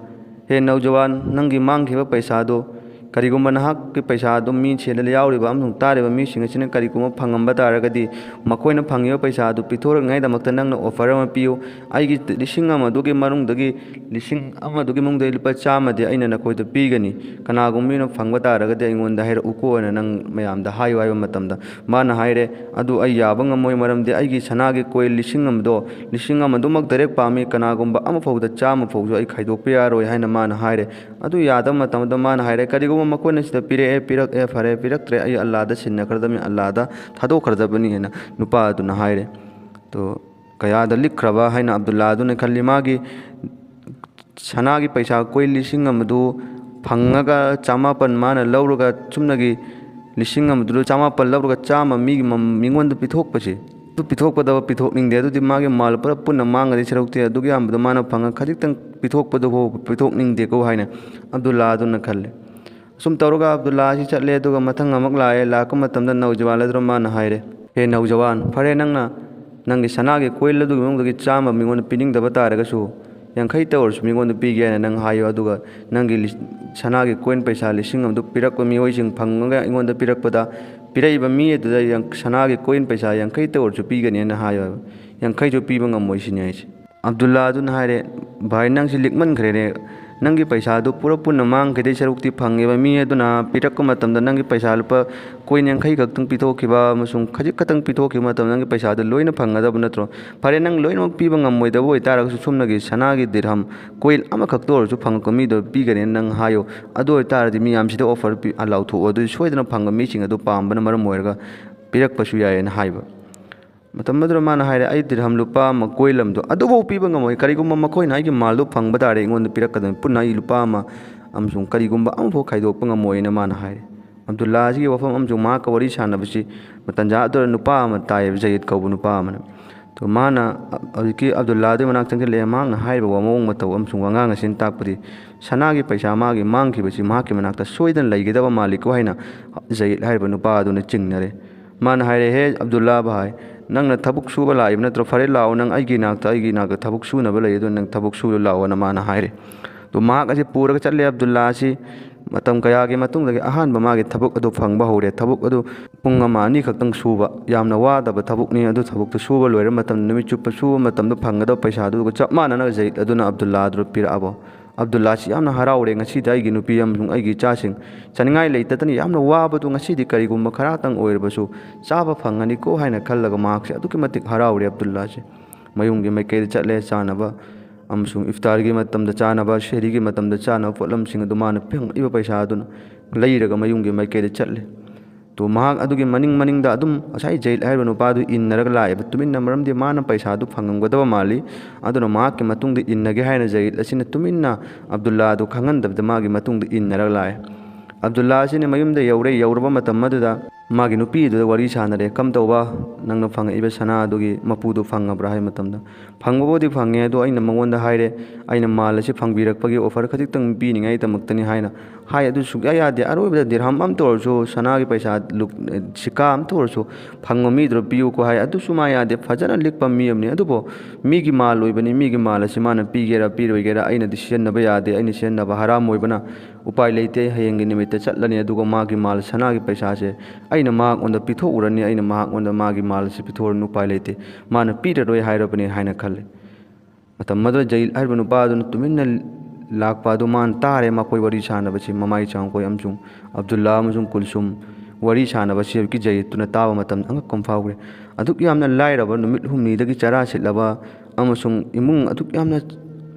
"ꯍꯦ ꯅꯧꯖꯋꯥꯟ, ꯅꯪꯒꯤ ꯃꯥꯡꯈꯤꯕ ꯄꯩꯁꯥꯗꯨ, ꯀꯔꯤꯒꯨꯝꯕ ꯅꯍꯥꯛꯀꯤ ꯄꯩꯁꯥꯗꯨ ꯃꯤ ꯁꯤꯗ ꯌꯥꯎꯔꯤꯕ ꯑꯃꯁꯨꯡ ꯇꯥꯔꯤꯕ ꯃꯤꯁꯤꯡ ꯑꯁꯤꯅ ꯀꯔꯤꯒꯨꯝꯕ ꯐꯪꯉꯝꯕ ꯇꯥꯔꯒꯗꯤ, ꯃꯈꯣꯏꯅ ꯐꯪꯉꯤꯕ ꯄꯩꯁꯥꯗꯨ ꯄꯤꯊꯣꯔꯛꯅꯉꯥꯏꯗꯃꯛꯇ ꯅꯪꯅ ꯑꯣꯐꯔ ꯑꯃ ꯄꯤꯌꯨ꯫ ꯑꯩꯒꯤ ꯂꯤꯁꯤꯡ ꯑꯃꯗꯨꯒꯤ ꯃꯅꯨꯡꯗꯒꯤ, ꯂꯤꯁꯤꯡ ꯑꯃꯗꯨꯒꯤ ꯃꯅꯨꯡꯗꯒꯤ ꯂꯨꯄꯥ ꯆꯥꯝꯃꯗꯤ ꯑꯩꯅ ꯅꯈꯣꯏꯗ ꯄꯤꯒꯅꯤ꯫ ꯀꯅꯥꯒꯨꯝꯕ ꯃꯤꯅ ꯐꯪꯕ ꯇꯥꯔꯒꯗꯤ ꯑꯩꯉꯣꯟꯗ ꯍꯥꯏꯔꯛꯎꯀꯣ" ꯍꯥꯏꯅ ꯅꯪ ꯃꯌꯥꯝꯗ ꯍꯥꯏꯌꯨ ꯍꯥꯏꯕ ꯃꯇꯝꯗ, ꯃꯥꯅ ꯍꯥꯏꯔꯦ, "ꯑꯗꯨ ꯑꯩ ꯌꯥꯕ ꯉꯝꯃꯣꯏ, ꯃꯔꯝꯗꯤ ꯑꯩꯒꯤ ꯁꯅꯥꯒꯤ ꯀꯣꯏꯜ ꯂꯤꯁꯤꯡ ꯑꯃꯗꯣ, ꯂꯤꯁꯤꯡ ꯑꯃꯗꯨꯃꯛ ꯗꯥꯏꯔꯦꯛ ꯄꯥꯝꯃꯤ, ꯀꯅꯥꯒꯨꯝꯕ ꯑꯃꯐꯥꯎꯗ ꯆꯥꯝꯃ ꯐꯥꯎꯁꯨ ꯑꯩ ꯈꯥꯏꯗꯣꯛꯄ ꯌꯥꯔꯣꯏ" ꯍꯥꯏꯅ ꯃꯥꯅ ꯍꯥꯏꯔꯦ꯫ ꯑꯗꯨ ꯌꯥꯗꯕ ꯃꯇꯝꯗ ꯃꯥꯅ ꯍꯥꯏꯔꯦ, "ꯀꯔꯤꯒꯨꯝꯕ ꯃꯈꯣꯏꯅ ꯁꯤꯗ ꯄꯤꯔꯛꯑꯦ, ꯄꯤꯔꯛꯑꯦ, ꯐꯔꯦ, ꯄꯤꯔꯛꯇ꯭ꯔꯦ, ꯑꯩ ꯑꯜꯂꯥꯗ ꯁꯤꯟꯅꯈ꯭ꯔꯗꯕꯅꯤ, ꯑꯜꯂꯥꯗ ꯊꯥꯗꯣꯛꯈ꯭ꯔꯗꯕꯅꯤ" ꯍꯥꯏꯅ ꯅꯨꯄꯥ ꯑꯗꯨꯅ ꯍꯥꯏꯔꯦ꯫ ꯑꯗꯣ ꯀꯌꯥꯗ ꯂꯤꯛꯈ꯭ꯔꯕ ꯍꯥꯏꯅ ꯑꯕꯗꯨꯜꯂꯥ ꯑꯗꯨꯅ ꯈꯜꯂꯤ꯫ ꯃꯥꯒꯤ ꯁꯅꯥꯒꯤ ꯄꯩꯁꯥ ꯀꯣꯏ ꯂꯤꯁꯤꯡ ꯑꯃꯗꯨ ꯐꯪꯉꯒ ꯆꯃꯥꯄꯟ ꯃꯥꯅ ꯂꯧꯔꯒ, ꯆꯨꯝꯅꯒꯤ ꯂꯤꯁꯤꯡ ꯑꯃꯗꯨꯗ ꯆꯃꯥꯄꯟ ꯂꯧꯔꯒ ꯆꯥꯝꯃ ꯃꯤꯒꯤ ꯃꯝ-, ꯃꯤꯉꯣꯟꯗ ꯄꯤꯊꯣꯛꯄꯁꯦ, ꯑꯗꯨ ꯄꯤꯊꯣꯛꯄꯗ ꯄꯤꯊꯣꯛꯅꯤꯡꯗꯦ꯫ ꯑꯗꯨꯗꯤ ꯃꯥꯒꯤ ꯃꯥꯜ ꯄꯨꯂꯞ ꯄꯨꯟꯅ ꯃꯥꯡꯒꯗꯤ ꯁꯔꯨꯛꯇꯤ ꯑꯗꯨꯛ ꯌꯥꯝꯕꯗꯣ ꯃꯥꯅ ꯐꯪꯉ ꯈꯖꯤꯛꯇꯪ ꯄꯤꯊꯣꯛꯄꯗꯨ ꯐꯥꯎ ꯄꯤꯊꯣꯛꯅꯤꯡꯗꯦꯀꯣ ꯍꯥꯏꯅ ꯑꯕꯗꯨꯜꯂꯥ ꯑꯗꯨꯅ ꯈꯜꯂꯦ꯫ ꯑꯁꯨꯝ ꯇꯧꯔꯒ ꯑꯕꯗꯨꯜꯂꯥ ꯑꯁꯤ ꯆꯠꯂꯦ, ꯑꯗꯨꯒ ꯃꯊꯪ ꯑꯃꯨꯛ ꯂꯥꯛꯑꯦ꯫ ꯂꯥꯛꯄ ꯃꯇꯝꯗ ꯅꯧꯖꯋꯥꯟ ꯑꯗꯨꯅ ꯃꯥꯅ ꯍꯥꯏꯔꯦ, "ꯍꯦ ꯅꯧꯖꯋꯥꯟ, ꯐꯔꯦ, ꯅꯪꯅ ꯅꯪꯒꯤ ꯁꯅꯥꯒꯤ ꯀꯣꯏꯜ ꯑꯗꯨꯒꯤ ꯃꯅꯨꯡꯗꯒꯤ ꯆꯥꯝꯃ ꯃꯤꯉꯣꯟꯗ ꯄꯤꯅꯤꯡꯗꯕ ꯇꯥꯔꯒꯁꯨ, ꯌꯥꯡꯈꯩꯇ ꯑꯣꯏꯔꯁꯨ ꯃꯤꯉꯣꯟꯗ ꯄꯤꯒꯦ ꯍꯥꯏꯅ ꯅꯪ ꯍꯥꯏꯌꯨ, ꯑꯗꯨꯒ ꯅꯪꯒꯤ ꯂꯤ-, ꯁꯅꯥꯒꯤ ꯀꯣꯏꯟ ꯄꯩꯁꯥ ꯂꯤꯁꯤꯡ ꯑꯃꯗꯨ ꯄꯤꯔꯛꯄ ꯃꯤꯑꯣꯏꯁꯤꯡ ꯐꯪꯉꯒ ꯑꯩꯉꯣꯟꯗ ꯄꯤꯔꯛꯄꯗ, ꯄꯤꯔꯛꯏꯕ ꯃꯤ ꯑꯗꯨꯗ ꯌꯥꯡ-, ꯁꯅꯥꯒꯤ ꯀꯣꯏꯟ ꯄꯩꯁꯥ ꯌꯥꯡꯈꯩꯇ ꯑꯣꯏꯔꯁꯨ ꯄꯤꯒꯅꯤ" ꯍꯥꯏꯅ ꯍꯥꯏꯌꯨ ꯍꯥꯏꯕ꯫ "ꯌꯥꯡꯈꯩꯁꯨ ꯄꯤꯕ ꯉꯝꯃꯣꯏ" ꯁꯤꯅꯤ ꯍꯥꯏꯁꯦ꯫ ꯑꯕꯗꯨꯜꯂꯥ ꯑꯗꯨꯅ ꯍꯥꯏꯔꯦ, "ꯚꯥꯏ, ꯅꯪꯁꯤ ꯂꯤꯛꯃꯟꯈ꯭ꯔꯦꯅꯦ, ꯅꯪꯒꯤ ꯄꯩꯁꯥꯗꯨ ꯄꯨꯔꯞ ꯄꯨꯟꯅ ꯃꯥꯡꯈꯤꯗꯩ ꯁꯔꯨꯛꯇꯤ ꯐꯪꯉꯦꯕ꯫ ꯃꯤ ꯑꯗꯨꯅ ꯄꯤꯔꯛꯄ ꯃꯇꯝꯗ ꯅꯪꯒꯤ ꯄꯩꯁꯥ ꯂꯨꯄꯥ ꯀꯣꯏꯟ ꯌꯥꯡꯈꯩ ꯈꯛꯇꯪ ꯄꯤꯊꯣꯛꯈꯤꯕ ꯑꯃꯁꯨꯡ ꯈꯖꯤꯛ ꯈꯛꯇꯪ ꯄꯤꯊꯣꯛꯈꯤꯕ ꯃꯇꯝꯗ ꯅꯪꯒꯤ ꯄꯩꯁꯥꯗꯨ ꯂꯣꯏꯅ ꯐꯪꯒꯗꯕ ꯅꯠꯇ꯭ꯔꯣ? ꯐꯔꯦ, ꯅꯪ ꯂꯣꯏꯅꯃꯛ ꯄꯤꯕ ꯉꯝꯃꯣꯏꯗꯕ ꯑꯣꯏꯇꯥꯔꯒꯁꯨ ꯁꯣꯝꯅꯒꯤ ꯁꯅꯥꯒꯤ ꯗꯤꯔꯍꯝ ꯀꯣꯏꯟ ꯑꯃꯈꯛꯇ ꯑꯣꯏꯔꯁꯨ ꯐꯪꯉꯛꯄ ꯃꯤꯗꯣ ꯄꯤꯒꯅꯦꯅ ꯅꯪ ꯍꯥꯏꯌꯣ꯫ ꯑꯗꯨ ꯑꯣꯏꯇꯥꯔꯗꯤ ꯃꯤ ꯌꯥꯝꯁꯤꯗ offer ꯄꯤ-, ꯂꯥꯎꯊꯣꯛꯑꯣ꯫ ꯑꯗꯨꯗꯤ ꯁꯣꯏꯗꯅ ꯐꯪꯕ ꯃꯤꯁꯤꯡ ꯑꯗꯨ ꯄꯥꯝꯕꯅ ꯃꯔꯝ ꯑꯣꯏꯔꯒ ꯄꯤꯔꯛꯄꯁꯨ ꯌꯥꯏꯌꯦꯅ ꯍꯥꯏꯕ꯫ ꯃꯇꯝ ꯑꯗꯨꯗ ꯃꯥꯅ ꯍꯥꯏꯔꯦ, "ꯑꯩ ꯗꯤꯔꯍꯝ ꯂꯨꯄꯥ ꯑꯃ ꯀꯣꯏꯟ ꯑꯃꯗꯣ ꯑꯗꯨꯐꯥꯎ ꯄꯤꯕ ꯉꯝꯃꯣꯏ꯫ ꯀꯔꯤꯒꯨꯝꯕ ꯃꯈꯣꯏꯅ ꯑꯩꯒꯤ ꯃꯥꯜꯗꯨ ꯐꯪꯕ ꯇꯥꯔꯦ, ꯑꯩꯉꯣꯟꯗ ꯄꯤꯔꯛꯀꯗꯕꯅꯤ꯫ ꯄꯨꯟꯅ ꯑꯩ ꯂꯨꯄꯥ ꯑꯃ ꯑꯃꯁꯨꯡ ꯀꯔꯤꯒꯨꯝꯕ ꯑꯃꯐꯥꯎ ꯈꯥꯏꯗꯣꯛꯄ ꯉꯝꯃꯣꯏꯅ" ꯃꯥꯅ ꯍꯥꯏꯔꯦ꯫ ꯑꯕꯗꯨꯜꯂꯥ ꯑꯁꯤꯒꯤ ꯋꯥꯐꯝ ꯑꯃꯁꯨꯡ ꯃꯍꯥꯛꯀ ꯋꯥꯔꯤ ꯁꯥꯟꯅꯕꯁꯤ ꯇꯟꯖꯥ ꯑꯗꯨꯗ ꯅꯨꯄꯥ ꯑꯃ ꯇꯥꯏꯌꯦꯕ, ꯖꯌꯤꯗ ꯀꯧꯕ ꯅꯨꯄꯥ ꯑꯃꯅ꯫ ꯑꯗꯣ ꯃꯥꯅ ꯍꯧꯖꯤꯛꯀꯤ ꯑꯕꯗꯨꯜꯂꯥꯗꯨꯒꯤ ꯃꯅꯥꯛ ꯆꯪꯁꯤꯜꯂꯛꯑꯦ꯫ ꯃꯍꯥꯛꯅ ꯍꯥꯏꯔꯤꯕ ꯃꯑꯣꯡ ꯃꯇꯧ ꯑꯃꯁꯨꯡ ꯋꯥꯉꯥꯡ ꯑꯁꯤꯅ ꯇꯥꯛꯄꯗꯤ ꯁꯅꯥꯒꯤ ꯄꯩꯁꯥ ꯃꯥꯒꯤ ꯃꯥꯡꯈꯤꯕꯁꯤ ꯃꯍꯥꯛꯀꯤ ꯃꯅꯥꯛꯇ ꯁꯣꯏꯗꯅ ꯂꯩꯒꯗꯕ ꯃꯥꯜꯂꯤꯀꯣ ꯍꯥꯏꯅ ꯖꯌꯤꯗ ꯍꯥꯏꯔꯤꯕ ꯅꯨꯄꯥ ꯑꯗꯨꯅ ꯆꯤꯡꯅꯔꯦ꯫ ꯃꯥꯅ ꯍꯥꯏꯔꯦ, "ꯍꯦ ꯑꯕꯗꯨꯜꯂꯥ ꯚꯥꯏ, ꯅꯪꯅ ꯊꯕꯛ ꯁꯨꯕ ꯂꯥꯛꯏꯕ ꯅꯠꯇ꯭ꯔꯣ? ꯐꯔꯦ ꯂꯥꯛꯑꯣ, ꯅꯪ ꯑꯩꯒꯤ ꯏꯅꯥꯛꯇ, ꯑꯩꯒꯤ ꯏꯅꯥꯛꯇ ꯊꯕꯛ ꯁꯨꯅꯕ ꯂꯩ, ꯑꯗꯨ ꯅꯪ ꯊꯕꯛ ꯁꯨꯔꯨ ꯂꯥꯛꯑꯣꯅ" ꯃꯥꯅ ꯍꯥꯏꯔꯦ꯫ ꯑꯗꯣ ꯃꯍꯥꯛ ꯑꯁꯤ ꯄꯨꯔꯒ ꯆꯠꯂꯦ ꯑꯕꯗꯨꯜꯂꯥ ꯑꯁꯤ꯫ ꯃꯇꯝ ꯀꯌꯥꯒꯤ ꯃꯇꯨꯡꯗꯒꯤ ꯑꯍꯥꯟꯕ ꯃꯥꯒꯤ ꯊꯕꯛ ꯑꯗꯨ ꯐꯪꯕ ꯍꯧꯔꯦ꯫ ꯊꯕꯛ ꯑꯗꯨ ꯄꯨꯡ ꯑꯃ ꯑꯅꯤ ꯈꯛꯇꯪ ꯁꯨꯕ, ꯌꯥꯝꯅ ꯋꯥꯗꯕ ꯊꯕꯛꯅꯤ꯫ ꯑꯗꯨ ꯊꯕꯛꯇꯨ ꯁꯨꯕ ꯂꯣꯏꯔ ꯃꯇꯝꯗ, ꯅꯨꯃꯤꯠ ꯆꯨꯞꯄ ꯁꯨꯕ ꯃꯇꯝꯗ ꯐꯪꯒꯗꯕ ꯄꯩꯁꯥꯗꯨꯒ ꯆꯞ ꯃꯥꯟꯅꯅ ꯖꯌꯤꯗ ꯑꯗꯨꯅ ꯑꯕꯗꯨꯜꯂꯥ ꯑꯗꯨꯗ ꯄꯤꯔꯛꯑꯕ꯫ ꯑꯕꯗꯨꯜꯂꯥꯁꯤ ꯌꯥꯝꯅ ꯍꯔꯥꯎꯔꯦ, "ꯉꯁꯤꯗꯤ ꯑꯩꯒꯤ ꯅꯨꯄꯤ ꯑꯃꯁꯨꯡ ꯑꯩꯒꯤ ꯏꯆꯥꯁꯤꯡ ꯆꯥꯅꯤꯡꯉꯥꯏ ꯂꯩꯇꯗꯅ ꯌꯥꯝꯅ ꯋꯥꯕꯗꯨ ꯉꯁꯤꯗꯤ ꯀꯔꯤꯒꯨꯝꯕ ꯈꯔꯇꯪ ꯑꯣꯏꯔꯕꯁꯨ ꯆꯥꯕ ꯐꯪꯉꯅꯤꯀꯣ" ꯍꯥꯏꯅ ꯈꯜꯂꯒ ꯃꯍꯥꯛꯁꯦ ꯑꯗꯨꯛꯀꯤ ꯃꯇꯤꯛ ꯍꯔꯥꯎꯔꯦ ꯑꯕꯗꯨꯜꯂꯥꯁꯦ꯫ ꯃꯌꯨꯝꯒꯤ ꯃꯥꯏꯀꯩꯗ ꯆꯠꯂꯦ, ꯆꯥꯅꯕ ꯑꯃꯁꯨꯡ ꯏꯐꯇꯥꯔꯒꯤ ꯃꯇꯝꯗ ꯆꯥꯅꯕ, ꯁꯦꯍꯔꯤꯒꯤ ꯃꯇꯝꯗ ꯆꯥꯅꯕ ꯄꯣꯠꯂꯝꯁꯤꯡ ꯑꯗꯨ ꯃꯥꯅ ꯐꯪꯉꯛꯏꯕ ꯄꯩꯁꯥ ꯑꯗꯨꯅ ꯂꯩꯔꯒ ꯃꯌꯨꯝꯒꯤ ꯃꯥꯏꯀꯩꯗ ꯆꯠꯂꯦ꯫ ꯇꯣ ꯃꯍꯥꯛ ꯑꯗꯨꯒꯤ ꯃꯅꯤꯡ ꯃꯅꯤꯡꯗ ꯑꯗꯨꯝ ꯉꯁꯥꯏ ꯖꯌꯤꯗ ꯍꯥꯏꯔꯤꯕ ꯅꯨꯄꯥꯗꯨ ꯏꯟꯅꯔꯒ ꯂꯥꯛꯑꯦꯕ ꯇꯨꯃꯤꯟꯅ, ꯃꯔꯝꯗꯤ ꯃꯥꯅ ꯄꯩꯁꯥꯗꯨ ꯐꯪꯉꯝꯒꯗꯕ ꯃꯥꯜꯂꯤ꯫ ꯑꯗꯨꯅ ꯃꯍꯥꯛꯀꯤ ꯃꯇꯨꯡꯗ ꯏꯟꯅꯒꯦ ꯍꯥꯏꯅ ꯖꯌꯤꯗ ꯑꯁꯤꯅ ꯇꯨꯃꯤꯟꯅ ꯑꯕꯗꯨꯜꯂꯥꯗꯨ ꯈꯪꯍꯟꯗꯕꯗ ꯃꯥꯒꯤ ꯃꯇꯨꯡꯗ ꯏꯟꯅꯔꯒ ꯂꯥꯛꯑꯦ꯫ ꯑꯕꯗꯨꯜꯂꯥ ꯑꯁꯤꯅ ꯃꯌꯨꯝꯗ ꯌꯧꯔꯦ꯫ ꯌꯧꯔꯕ ꯃꯇꯝ ꯑꯗꯨꯗ ꯃꯥꯒꯤ ꯅꯨꯄꯤꯗꯨꯗ ꯋꯥꯔꯤ ꯁꯥꯟꯅꯔꯦ꯫ "ꯀꯝꯗꯧꯕ, ꯅꯪꯅ ꯐꯪꯉꯛꯏꯕ ꯁꯅꯥ ꯑꯗꯨꯒꯤ ꯃꯄꯨꯗꯨ ꯐꯪꯉꯕ꯭ꯔꯥ?" ꯍꯥꯏꯕ ꯃꯇꯝꯗ, "ꯐꯪꯕꯕꯨꯗꯤ ꯐꯪꯉꯦ, ꯑꯗꯣ ꯑꯩꯅ ꯃꯉꯣꯟꯗ ꯍꯥꯏꯔꯦ, ꯑꯩꯅ ꯃꯥꯜ ꯑꯁꯤ ꯐꯪꯕꯤꯔꯛꯄꯒꯤ offer ꯈꯖꯤꯛꯇꯪ ꯄꯤꯅꯤꯡꯉꯥꯏꯗꯃꯛꯇꯅꯤ" ꯍꯥꯏꯅ ꯍꯥꯏ꯫ ꯑꯗꯨ ꯁꯨꯛꯌꯥ ꯌꯥꯗꯦ꯫ ꯑꯔꯣꯏꯕꯗ ꯗꯤꯔꯍꯝ ꯑꯃꯇ ꯑꯣꯏꯔꯁꯨ, ꯁꯅꯥꯒꯤ ꯄꯩꯁꯥ ꯂꯨꯞ-, ꯁꯤꯀꯥ ꯑꯃꯇ ꯑꯣꯏꯔꯁꯨ ꯐꯪꯕ ꯃꯤꯗꯨꯗ ꯄꯤꯌꯨꯀꯣ ꯍꯥꯏ꯫ ꯑꯗꯨꯁꯨ ꯃꯥ ꯌꯥꯗꯦ꯫ ꯐꯖꯅ ꯂꯤꯛꯄ ꯃꯤ ꯑꯃꯅꯤ꯫ ꯑꯗꯨꯕꯨ ꯃꯤꯒꯤ ꯃꯥꯜ ꯑꯣꯏꯕꯅꯤ, ꯃꯤꯒꯤ ꯃꯥꯜ ꯑꯁꯤ ꯃꯥꯅ ꯄꯤꯒꯦꯔꯥ ꯄꯤꯔꯣꯏꯒꯦꯔꯥ ꯑꯩꯅꯗꯤ ꯁꯤꯖꯤꯟꯅꯕ ꯌꯥꯗꯦ, ꯑꯩꯅ ꯁꯤꯖꯤꯟꯅꯕ ꯍꯔꯥꯝ ꯑꯣꯏꯕꯅ ꯎꯄꯥꯏ ꯂꯩꯇꯦ꯫ ꯍꯌꯦꯡꯒꯤ ꯅꯨꯃꯤꯠꯇ ꯆꯠꯂꯅꯤ, ꯑꯗꯨꯒ ꯃꯥꯒꯤ ꯃꯥꯜ ꯁꯅꯥꯒꯤ ꯄꯩꯁꯥꯁꯦ ꯑꯩꯅ ꯃꯍꯥꯛꯉꯣꯟꯗ ꯄꯤꯊꯣꯛꯎꯔꯅꯤ, ꯑꯩꯅ ꯃꯍꯥꯛꯉꯣꯟꯗ ꯃꯥꯒꯤ ꯃꯥꯜ ꯑꯁꯤ ꯄꯤꯊꯣꯛꯎꯔꯅꯤ, ꯎꯄꯥꯏ ꯂꯩꯇꯦ꯫ ꯃꯥꯅ ꯄꯤꯔꯔꯣꯏ ꯍꯥꯏꯔꯕꯅꯤ ꯍꯥꯏꯅ ꯈꯜꯂꯤ꯫ ꯃꯇꯝ ꯑꯗꯨꯗ ꯖꯌꯤꯗ ꯍꯥꯏꯔꯤꯕ ꯅꯨꯄꯥ ꯑꯗꯨꯅ ꯇꯨꯃꯤꯟꯅ ꯂꯥꯛꯄ ꯑꯗꯨ ꯃꯥꯅ ꯇꯥꯔꯦ꯫ ꯃꯈꯣꯏ ꯋꯥꯔꯤ ꯁꯥꯟꯅꯕꯁꯤ, ꯃꯃꯥꯏ ꯆꯥꯡꯈꯣꯏ ꯑꯃꯁꯨꯡ ꯑꯕꯗꯨꯜꯂꯥ ꯑꯃꯁꯨꯡ ꯀꯨꯜꯁꯨꯝ ꯋꯥꯔꯤ ꯁꯥꯟꯅꯕꯁꯤ ꯍꯧꯖꯤꯛꯀꯤ ꯖꯌꯤꯠꯇꯨꯅ ꯇꯥꯕ ꯃꯇꯝꯗ ꯑꯉꯛꯄ ꯑꯃ ꯐꯥꯎꯈ꯭ꯔꯦ꯫ ꯑꯗꯨꯛ ꯌꯥꯝꯅ ꯂꯥꯏꯔꯕ, ꯅꯨꯃꯤꯠ ꯍꯨꯝꯅꯤꯗꯒꯤ ꯆꯔꯥ ꯁꯤꯠꯂꯕ ꯑꯃꯁꯨꯡ ꯏꯃꯨꯡ ꯑꯗꯨꯛ ꯌꯥꯝꯅ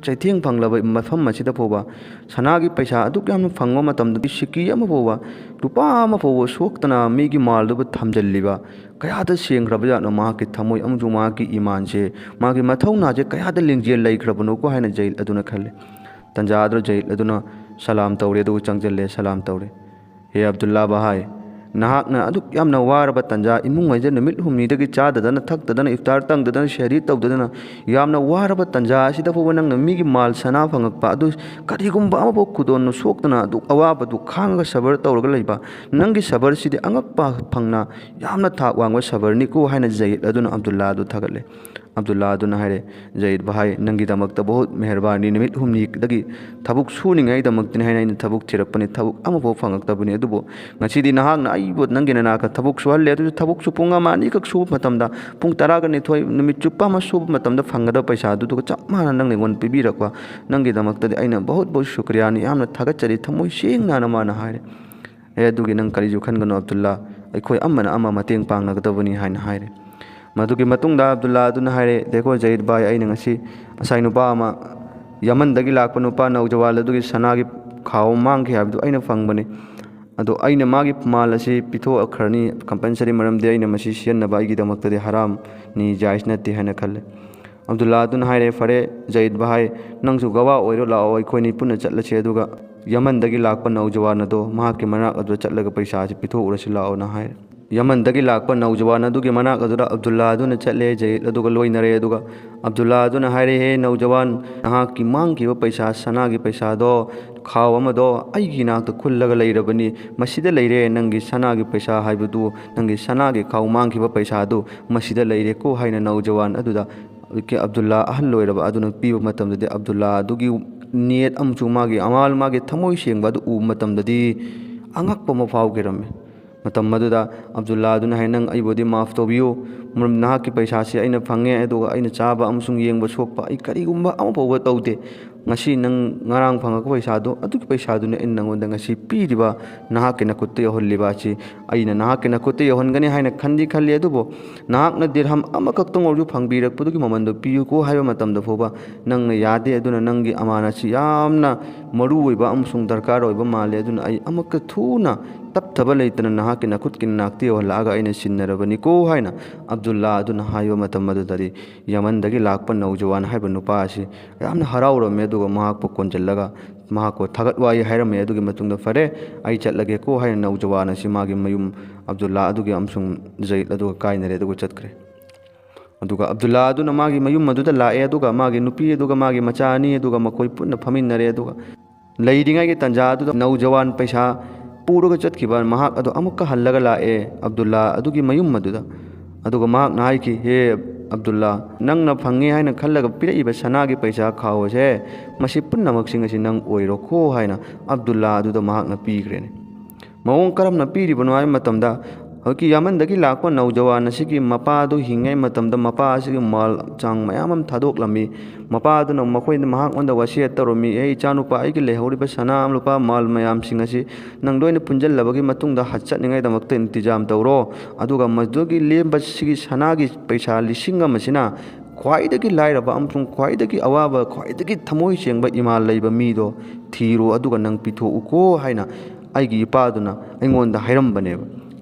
ꯆꯩꯊꯦꯡ ꯐꯪꯂꯕ ꯃꯐꯝ ꯑꯁꯤꯗ ꯐꯥꯎꯕ ꯁꯅꯥꯒꯤ ꯄꯩꯁꯥ ꯑꯗꯨꯛ ꯌꯥꯝꯅ ꯐꯪꯕ ꯃꯇꯝꯗꯗꯤ ꯁꯤꯀꯤ ꯑꯃ ꯐꯥꯎꯕ, ꯂꯨꯄꯥ ꯑꯃ ꯐꯥꯎꯕ ꯁꯣꯛꯇꯅ ꯃꯤꯒꯤ ꯃꯥꯜꯗꯨꯕꯨ ꯊꯝꯖꯤꯜꯂꯤꯕ ꯀꯌꯥꯗ ꯁꯦꯡꯈ꯭ꯔꯕꯖꯥꯠꯅꯣ ꯃꯍꯥꯛꯀꯤ ꯊꯃꯣꯏ ꯑꯃꯁꯨꯡ ꯃꯍꯥꯛꯀꯤ ꯏꯃꯥꯟꯁꯦ, ꯃꯥꯒꯤ ꯃꯊꯧꯅꯥꯁꯦ ꯀꯌꯥꯗ ꯂꯤꯡꯖꯦꯜ ꯂꯩꯈ꯭ꯔꯕꯅꯣꯀꯣ ꯍꯥꯏꯅ ꯖꯌꯤꯠ ꯑꯗꯨꯅ ꯈꯜꯂꯤ꯫ ꯇꯟꯖꯥ ꯑꯗꯨꯗ ꯖꯌꯤꯠ ꯑꯗꯨꯅ ꯁꯂꯥꯝ ꯇꯧꯔꯦ, ꯑꯗꯨꯒ ꯆꯪꯁꯤꯜꯂꯦ, ꯁꯂꯥꯝ ꯇꯧꯔꯦ꯫ "ꯍꯦ ꯑꯕꯗꯨꯜꯂꯥ ꯚꯥꯏ, ꯅꯍꯥꯛꯅ ꯑꯗꯨꯛ ꯌꯥꯝꯅ ꯋꯥꯔꯕ ꯇꯟꯖꯥ, ꯏꯃꯨꯡ ꯍꯥꯏꯁꯦ ꯅꯨꯃꯤꯠ ꯍꯨꯝꯅꯤꯗꯒꯤ ꯆꯥꯗꯗꯅ ꯊꯛꯇꯗꯅ, ꯏꯐꯇꯥꯔ ꯇꯪꯗꯗꯅ, ꯁꯦꯍꯔꯤ ꯇꯧꯗꯗꯅ, ꯌꯥꯝꯅ ꯋꯥꯔꯕ ꯇꯟꯖꯥ ꯑꯁꯤꯗ ꯐꯥꯎꯕ ꯅꯪꯅ ꯃꯤꯒꯤ ꯃꯥꯜ ꯁꯅꯥ ꯐꯪꯉꯛꯄ ꯑꯗꯨ, ꯀꯔꯤꯒꯨꯝꯕ ꯑꯃꯐꯥꯎ ꯈꯨꯗꯣꯟꯅ ꯁꯣꯛꯇꯅ ꯑꯗꯨꯛ ꯑꯋꯥꯕꯗꯨ ꯈꯥꯡꯉꯒ ꯁꯕꯔ ꯇꯧꯔꯒ ꯂꯩꯕ, ꯅꯪꯒꯤ ꯁꯕꯔꯁꯤꯗꯤ ꯑꯉꯛꯄ ꯐꯪꯅ ꯌꯥꯝꯅ ꯊꯥꯛ ꯋꯥꯡꯕ ꯁꯕꯔꯅꯤꯀꯣ" ꯍꯥꯏꯅ ꯖꯌꯤꯠ ꯑꯗꯨꯅ ꯑꯕꯗꯨꯜꯂꯥ ꯑꯗꯨ ꯊꯥꯒꯠꯂꯦ꯫ ꯑꯕꯗꯨꯜꯂꯥ ꯑꯗꯨꯅ ꯍꯥꯏꯔꯦ, "ꯖꯌꯤꯠ ꯚꯥꯏ, ꯅꯪꯒꯤꯗꯃꯛꯇ ꯕꯍꯨꯠ ꯃꯦꯍꯔꯕꯥꯅꯤ, ꯅꯨꯃꯤꯠ ꯍꯨꯝꯅꯤꯗꯒꯤ ꯊꯕꯛ ꯁꯨꯅꯤꯡꯉꯥꯏꯗꯃꯛꯇꯅꯤ ꯍꯥꯏꯅ ꯑꯩꯅ ꯊꯕꯛ ꯊꯤꯔꯛꯄꯅꯤ, ꯊꯕꯛ ꯑꯃꯐꯥꯎ ꯐꯪꯉꯛꯇꯕꯅꯤ꯫ ꯑꯗꯨꯕꯨ ꯉꯁꯤꯗꯤ ꯅꯍꯥꯛꯅ ꯑꯩꯕꯨ ꯅꯪꯒꯤ ꯅꯅꯥꯛꯇ ꯊꯕꯛ ꯁꯨꯍꯜꯂꯦ꯫ ꯑꯗꯨꯁꯨ ꯊꯕꯛꯁꯨ ꯄꯨꯡ ꯑꯃ ꯑꯅꯤꯈꯛ ꯁꯨꯕ ꯃꯇꯝꯗ, ꯄꯨꯡ ꯇꯔꯥꯒ ꯅꯤꯊꯣꯏ, ꯅꯨꯃꯤꯠ ꯆꯨꯞꯄ ꯑꯃ ꯁꯨꯕ ꯃꯇꯝꯗ ꯐꯪꯒꯗꯕ ꯄꯩꯁꯥꯗꯨꯒ ꯆꯞ ꯃꯥꯟꯅ ꯅꯪꯅ ꯑꯩꯉꯣꯟꯗ ꯄꯤꯕꯤꯔꯛꯄ, ꯅꯪꯒꯤꯗꯃꯛꯇꯗꯤ ꯑꯩꯅ ꯕꯍꯨꯠ ꯕꯍꯨꯠ ꯁꯨꯀ꯭ꯔꯤꯌꯥꯅꯤ, ꯌꯥꯝꯅ ꯊꯥꯒꯠꯆꯔꯤ, ꯊꯃꯣꯏ ꯁꯦꯡꯅ" ꯍꯥꯏꯅ ꯃꯥꯅ ꯍꯥꯏꯔꯦ꯫ "ꯑꯦ, ꯑꯗꯨꯒꯤ ꯅꯪ ꯀꯔꯤꯁꯨ ꯈꯟꯒꯅꯨ ꯑꯕꯗꯨꯜꯂꯥ, ꯑꯩꯈꯣꯏ ꯑꯃꯅ ꯑꯃ ꯃꯇꯦꯡ ꯄꯥꯡꯅꯒꯗꯕꯅꯤ" ꯍꯥꯏꯅ ꯍꯥꯏꯔꯦ꯫ ꯃꯗꯨꯒꯤ ꯃꯇꯨꯡꯗ ꯑꯕꯗꯨꯜꯂꯥ ꯑꯗꯨꯅ ꯍꯥꯏꯔꯦ, "ꯗꯦꯈꯣ ꯖꯌꯤꯗ ꯚꯥꯏ, ꯑꯩꯅ ꯉꯁꯤ ꯉꯁꯥꯏ ꯅꯨꯄꯥ ꯑꯃ, ꯌꯃꯟꯗꯒꯤ ꯂꯥꯛꯄ ꯅꯨꯄꯥ ꯅꯧꯖꯋꯥꯟ ꯑꯗꯨꯒꯤ ꯁꯅꯥꯒꯤ ꯈꯥꯎ ꯑꯃ ꯃꯥꯡꯈꯤ ꯍꯥꯏꯕꯗꯨ ꯑꯩꯅ ꯐꯪꯕꯅꯤ꯫ ꯑꯗꯣ ꯑꯩꯅ ꯃꯥꯒꯤ ꯃꯥꯜ ꯑꯁꯤ ꯄꯤꯊꯣꯛꯈ꯭ꯔꯅꯤ ꯀꯝꯄꯜꯁꯔꯤ, ꯃꯔꯝꯗꯤ ꯑꯩꯅ ꯃꯁꯤ ꯁꯤꯖꯤꯟꯅꯕ ꯑꯩꯒꯤꯗꯃꯛꯇꯗꯤ ꯍꯔꯥꯝꯅꯤ, ꯖꯥꯏꯖ ꯅꯠꯇꯦ ꯍꯥꯏꯅ ꯈꯜꯂꯦ꯫" ꯑꯕꯗꯨꯜꯂꯥ ꯑꯗꯨꯅ ꯍꯥꯏꯔꯦ, "ꯐꯔꯦ ꯖꯌꯤꯗ ꯚꯥꯏ, ꯅꯪꯁꯨ ꯒꯋꯥ ꯑꯣꯏꯔꯣ, ꯂꯥꯛꯑꯣ, ꯑꯩꯈꯣꯏꯅꯤ ꯄꯨꯟꯅ ꯆꯠꯂꯁꯤ, ꯑꯗꯨꯒ ꯌꯃꯟꯗꯒꯤ ꯂꯥꯛꯄ ꯅꯧꯖꯋꯥꯟ ꯑꯗꯣ ꯃꯍꯥꯛꯀꯤ ꯃꯅꯥꯛ ꯑꯗꯨꯗ ꯆꯠꯂꯒ ꯄꯩꯁꯥ ꯑꯁꯤ ꯄꯤꯊꯣꯛꯎꯔꯁꯤ ꯂꯥꯛꯑꯣꯅ" ꯍꯥꯏꯔꯦ꯫ ꯌꯃꯟꯗꯒꯤ ꯂꯥꯛꯄ ꯅꯧꯖꯋꯥꯟ ꯑꯗꯨꯒꯤ ꯃꯅꯥꯛ ꯑꯗꯨꯗ ꯑꯕꯗꯨꯜꯂꯥ ꯑꯗꯨꯅ ꯆꯠꯂꯦ, ꯖꯌꯤꯗ ꯑꯗꯨꯒ ꯂꯣꯏꯅꯔꯦ꯫ ꯑꯗꯨꯒ ꯑꯕꯗꯨꯜꯂꯥ ꯑꯗꯨꯅ ꯍꯥꯏꯔꯦ, "ꯍꯦ ꯅꯧꯖꯋꯥꯟ, ꯅꯍꯥꯛꯀꯤ ꯃꯥꯡꯈꯤꯕ ꯄꯩꯁꯥ, ꯁꯅꯥꯒꯤ ꯄꯩꯁꯥꯗꯣ, ꯈꯥꯎ ꯑꯃꯗꯣ ꯑꯩꯒꯤ ꯏꯅꯥꯛꯇ ꯈꯨꯜꯂꯒ ꯂꯩꯔꯕꯅꯤ꯫ ꯃꯁꯤꯗ ꯂꯩꯔꯦ, ꯅꯪꯒꯤ ꯁꯅꯥꯒꯤ ꯄꯩꯁꯥ ꯍꯥꯏꯕꯗꯨ, ꯅꯪꯒꯤ ꯁꯅꯥꯒꯤ ꯈꯥꯎ ꯃꯥꯡꯈꯤꯕ ꯄꯩꯁꯥꯗꯨ ꯃꯁꯤꯗ ꯂꯩꯔꯦꯀꯣ" ꯍꯥꯏꯅ ꯅꯧꯖꯋꯥꯟ ꯑꯗꯨꯗ ꯍꯧꯖꯤꯛꯀꯤ ꯑꯕꯗꯨꯜꯂꯥ ꯑꯍꯜ ꯑꯣꯏꯔꯕ ꯑꯗꯨꯅ ꯄꯤꯕ ꯃꯇꯝꯗꯗꯤ, ꯑꯕꯗꯨꯜꯂꯥ ꯑꯗꯨꯒꯤ ꯅꯤꯌꯠ ꯑꯃꯁꯨꯡ ꯃꯥꯒꯤ ꯑꯃꯥꯜ, ꯃꯥꯒꯤ ꯊꯃꯣꯏ ꯁꯦꯡꯕ ꯑꯗꯨ ꯎꯕ ꯃꯇꯝꯗꯗꯤ ꯑꯉꯛꯄ ꯑꯃ ꯐꯥꯎꯈꯤꯔꯝꯃꯤ꯫ ꯃꯇꯝ ꯑꯗꯨꯗ ꯑꯕꯗꯨꯜꯂꯥ ꯑꯗꯨꯅ ꯍꯥꯏ, "ꯅꯪ ꯑꯩꯕꯨꯗꯤ ꯃꯥꯐ ꯇꯧꯕꯤꯌꯨ, ꯃꯔꯝ ꯅꯍꯥꯛꯀꯤ ꯄꯩꯁꯥꯁꯤ ꯑꯩꯅ ꯐꯪꯉꯦ, ꯑꯗꯨꯒ ꯑꯩꯅ ꯆꯥꯕ ꯑꯃꯁꯨꯡ ꯌꯦꯡꯕ ꯁꯣꯛꯄ ꯑꯩ ꯀꯔꯤꯒꯨꯝꯕ ꯑꯃ ꯐꯥꯎꯕ ꯇꯧꯗꯦ꯫ ꯉꯁꯤ ꯅꯪ ꯉꯔꯥꯡ ꯐꯪꯉꯛꯄ ꯄꯩꯁꯥꯗꯣ, ꯑꯗꯨꯒꯤ ꯄꯩꯁꯥꯗꯨꯅ ꯑꯩꯅ ꯅꯪꯉꯣꯟꯗ ꯉꯁꯤ ꯄꯤꯔꯤꯕ, ꯅꯍꯥꯛꯀꯤ ꯅꯈꯨꯠꯇ ꯌꯧꯍꯜꯂꯤꯕ ꯑꯁꯤ ꯑꯩꯅ ꯅꯍꯥꯛꯀꯤ ꯅꯈꯨꯠꯇ ꯌꯧꯍꯟꯒꯅꯤ ꯍꯥꯏꯅ ꯈꯟꯗꯤ ꯈꯜꯂꯤ꯫ ꯑꯗꯨꯕꯨ ꯅꯍꯥꯛꯅ ꯗꯤꯔꯍꯝ ꯑꯃꯈꯛꯇꯪ ꯑꯣꯏꯔꯁꯨ ꯐꯪꯕꯤꯔꯛꯄꯗꯨꯒꯤ ꯃꯃꯜꯗꯣ ꯄꯤꯌꯨꯀꯣ ꯍꯥꯏꯕ ꯃꯇꯝꯗ ꯐꯥꯎꯕ ꯅꯪꯅ ꯌꯥꯗꯦ꯫ ꯑꯗꯨꯅ ꯅꯪꯒꯤ ꯑꯃꯥꯅ ꯑꯁꯤ ꯌꯥꯝꯅ ꯃꯔꯨ ꯑꯣꯏꯕ ꯑꯃꯁꯨꯡ ꯗꯔꯀꯥꯔ ꯑꯣꯏꯕ ꯃꯥꯜꯂꯦ꯫ ꯑꯗꯨꯅ ꯑꯩ ꯑꯃꯨꯛꯀ ꯊꯨꯅ ꯇꯞꯊꯕ ꯂꯩꯇꯅ ꯅꯍꯥꯛꯀꯤ ꯅꯈꯨꯠꯀꯤ ꯅꯅꯥꯛꯇ ꯌꯧꯍꯜꯂꯛꯑꯒ ꯑꯩꯅ ꯁꯤꯟꯅꯔꯕꯅꯤꯀꯣ ꯍꯥꯏꯅ ꯑꯕꯗꯨꯜꯂꯥ ꯑꯗꯨꯅ ꯍꯥꯏꯕ ꯃꯇꯝ ꯑꯗꯨꯗꯗꯤ ꯌꯃꯟꯗꯒꯤ ꯂꯥꯛꯄ ꯅꯧꯖꯋꯥꯟ ꯍꯥꯏꯕ ꯅꯨꯄꯥ ꯑꯁꯤ ꯌꯥꯝꯅ ꯍꯔꯥꯎꯔꯝꯃꯦ꯫ ꯑꯗꯨꯒ ꯃꯍꯥꯛꯄꯨ ꯀꯣꯟꯁꯤꯜꯂꯒ ꯃꯍꯥꯛꯄꯨ ꯊꯥꯒꯠ ꯋꯥꯍꯩ ꯍꯥꯏꯔꯝꯃꯦ꯫ ꯑꯗꯨꯒꯤ ꯃꯇꯨꯡꯗ "ꯐꯔꯦ, ꯑꯩ ꯆꯠꯂꯒꯦꯀꯣ" ꯍꯥꯏꯅ ꯅꯧꯖꯋꯥꯟ ꯑꯁꯤ ꯃꯥꯒꯤ ꯃꯌꯨꯝ ꯑꯕꯗꯨꯜꯂꯥ ꯑꯗꯨꯒꯤ ꯑꯃꯁꯨꯡ ꯖꯩꯗ ꯑꯗꯨꯒ ꯀꯥꯏꯅꯔꯦ꯫ ꯑꯗꯨꯒ ꯆꯠꯈ꯭ꯔꯦ꯫ ꯑꯗꯨꯒ ꯑꯕꯗꯨꯜꯂꯥ ꯑꯗꯨꯅ ꯃꯥꯒꯤ ꯃꯌꯨꯝ ꯑꯗꯨꯗ ꯂꯥꯛꯑꯦ꯫ ꯑꯗꯨꯒ ꯃꯥꯒꯤ ꯅꯨꯄꯤ ꯑꯗꯨꯒ ꯃꯥꯒꯤ ꯃꯆꯥ ꯑꯅꯤ ꯑꯗꯨꯒ ꯃꯈꯣꯏ ꯄꯨꯟꯅ ꯐꯝꯃꯤꯟꯅꯔꯦ꯫ ꯑꯗꯨꯒ ꯂꯩꯔꯤꯉꯩꯒꯤ ꯇꯥꯟꯖꯥ ꯑꯗꯨꯗ ꯅꯧꯖꯋꯥꯟ ꯄꯩꯁꯥ ꯄꯨꯔꯒ ꯆꯠꯈꯤꯕ ꯃꯍꯥꯛ ꯑꯗꯨ ꯑꯃꯨꯛꯀ ꯍꯜꯂꯒ ꯂꯥꯛꯑꯦ ꯑꯕꯗꯨꯜꯂꯥ ꯑꯗꯨꯒꯤ ꯃꯌꯨꯝ ꯑꯗꯨꯗ꯫ ꯑꯗꯨꯒ ꯃꯍꯥꯛꯅ ꯍꯥꯏꯈꯤ, "ꯍꯦ ꯑꯕꯗꯨꯜꯂꯥ, ꯅꯪꯅ ꯐꯪꯉꯦ ꯍꯥꯏꯅ ꯈꯜꯂꯒ ꯄꯤꯔꯛꯏꯕ ꯁꯅꯥꯒꯤ ꯄꯩꯁꯥ ꯈꯥꯎ ꯑꯁꯦ ꯃꯁꯤ ꯄꯨꯝꯅꯃꯛꯁꯤꯡ ꯑꯁꯤ ꯅꯪ ꯑꯣꯏꯔꯣꯈꯣ" ꯍꯥꯏꯅ ꯑꯕꯗꯨꯜꯂꯥ ꯑꯗꯨꯗ ꯃꯍꯥꯛꯅ ꯄꯤꯈ꯭ꯔꯦꯅꯦ꯫ ꯃꯑꯣꯡ ꯀꯔꯝꯅ ꯄꯤꯔꯤꯕꯅꯣ ꯍꯥꯏꯕ ꯃꯇꯝꯗ, ꯍꯧꯖꯤꯛꯀꯤ ꯌꯃꯟꯗꯒꯤ ꯂꯥꯛꯄ ꯅꯧꯖꯋꯥꯟ ꯑꯁꯤꯒꯤ ꯃꯄꯥꯗꯨ ꯍꯤꯡꯉꯩ ꯃꯇꯝꯗ ꯃꯄꯥ ꯑꯁꯤꯒꯤ ꯃꯥꯜ ꯆꯥꯡ ꯃꯌꯥꯝ ꯑꯃ ꯊꯥꯗꯣꯛꯂꯝꯃꯤ꯫ ꯃꯄꯥꯗꯨꯅ ꯃꯈꯣꯏꯗ, ꯃꯍꯥꯛꯉꯣꯟꯗ ꯋꯥꯁꯤꯌꯠ ꯇꯧꯔꯝꯃꯤ, "ꯑꯦ ꯏꯆꯥꯅꯨꯄꯥ, ꯑꯩꯒꯤ ꯂꯩꯍꯧꯔꯤꯕ ꯁꯅꯥ ꯂꯨꯄꯥ ꯃꯥꯜ ꯃꯌꯥꯝꯁꯤꯡ ꯑꯁꯤ ꯅꯪ ꯂꯣꯏꯅ ꯄꯨꯟꯁꯤꯜꯂꯕꯒꯤ ꯃꯇꯨꯡꯗ ꯍꯖ ꯆꯠꯅꯤꯡꯉꯥꯏꯗꯃꯛꯇ ꯏꯟꯇꯤꯖꯥꯝ ꯇꯧꯔꯣ꯫ ꯑꯗꯨꯒ ꯃꯗꯨꯒꯤ ꯂꯦꯝꯕ ꯁꯤꯒꯤ ꯁꯅꯥꯒꯤ ꯄꯩꯁꯥ ꯂꯤꯁꯤꯡ ꯑꯃꯁꯤꯅ ꯈ꯭ꯋꯥꯏꯗꯒꯤ ꯂꯥꯏꯔꯕ ꯑꯃꯁꯨꯡ ꯈ꯭ꯋꯥꯏꯗꯒꯤ ꯑꯋꯥꯕ, ꯈ꯭ꯋꯥꯏꯗꯒꯤ ꯊꯃꯣꯏ ꯁꯦꯡꯕ ꯏꯃꯥ ꯂꯩꯕ ꯃꯤꯗꯣ ꯊꯤꯔꯣ, ꯑꯗꯨꯒ ꯅꯪ ꯄꯤꯊꯣꯛꯎꯀꯣ" ꯍꯥꯏꯅ ꯑꯩꯒꯤ ꯏꯄꯥꯗꯨꯅ ꯑꯩꯉꯣꯟꯗ ꯍꯥꯏꯔꯝꯕꯅꯦꯕ꯫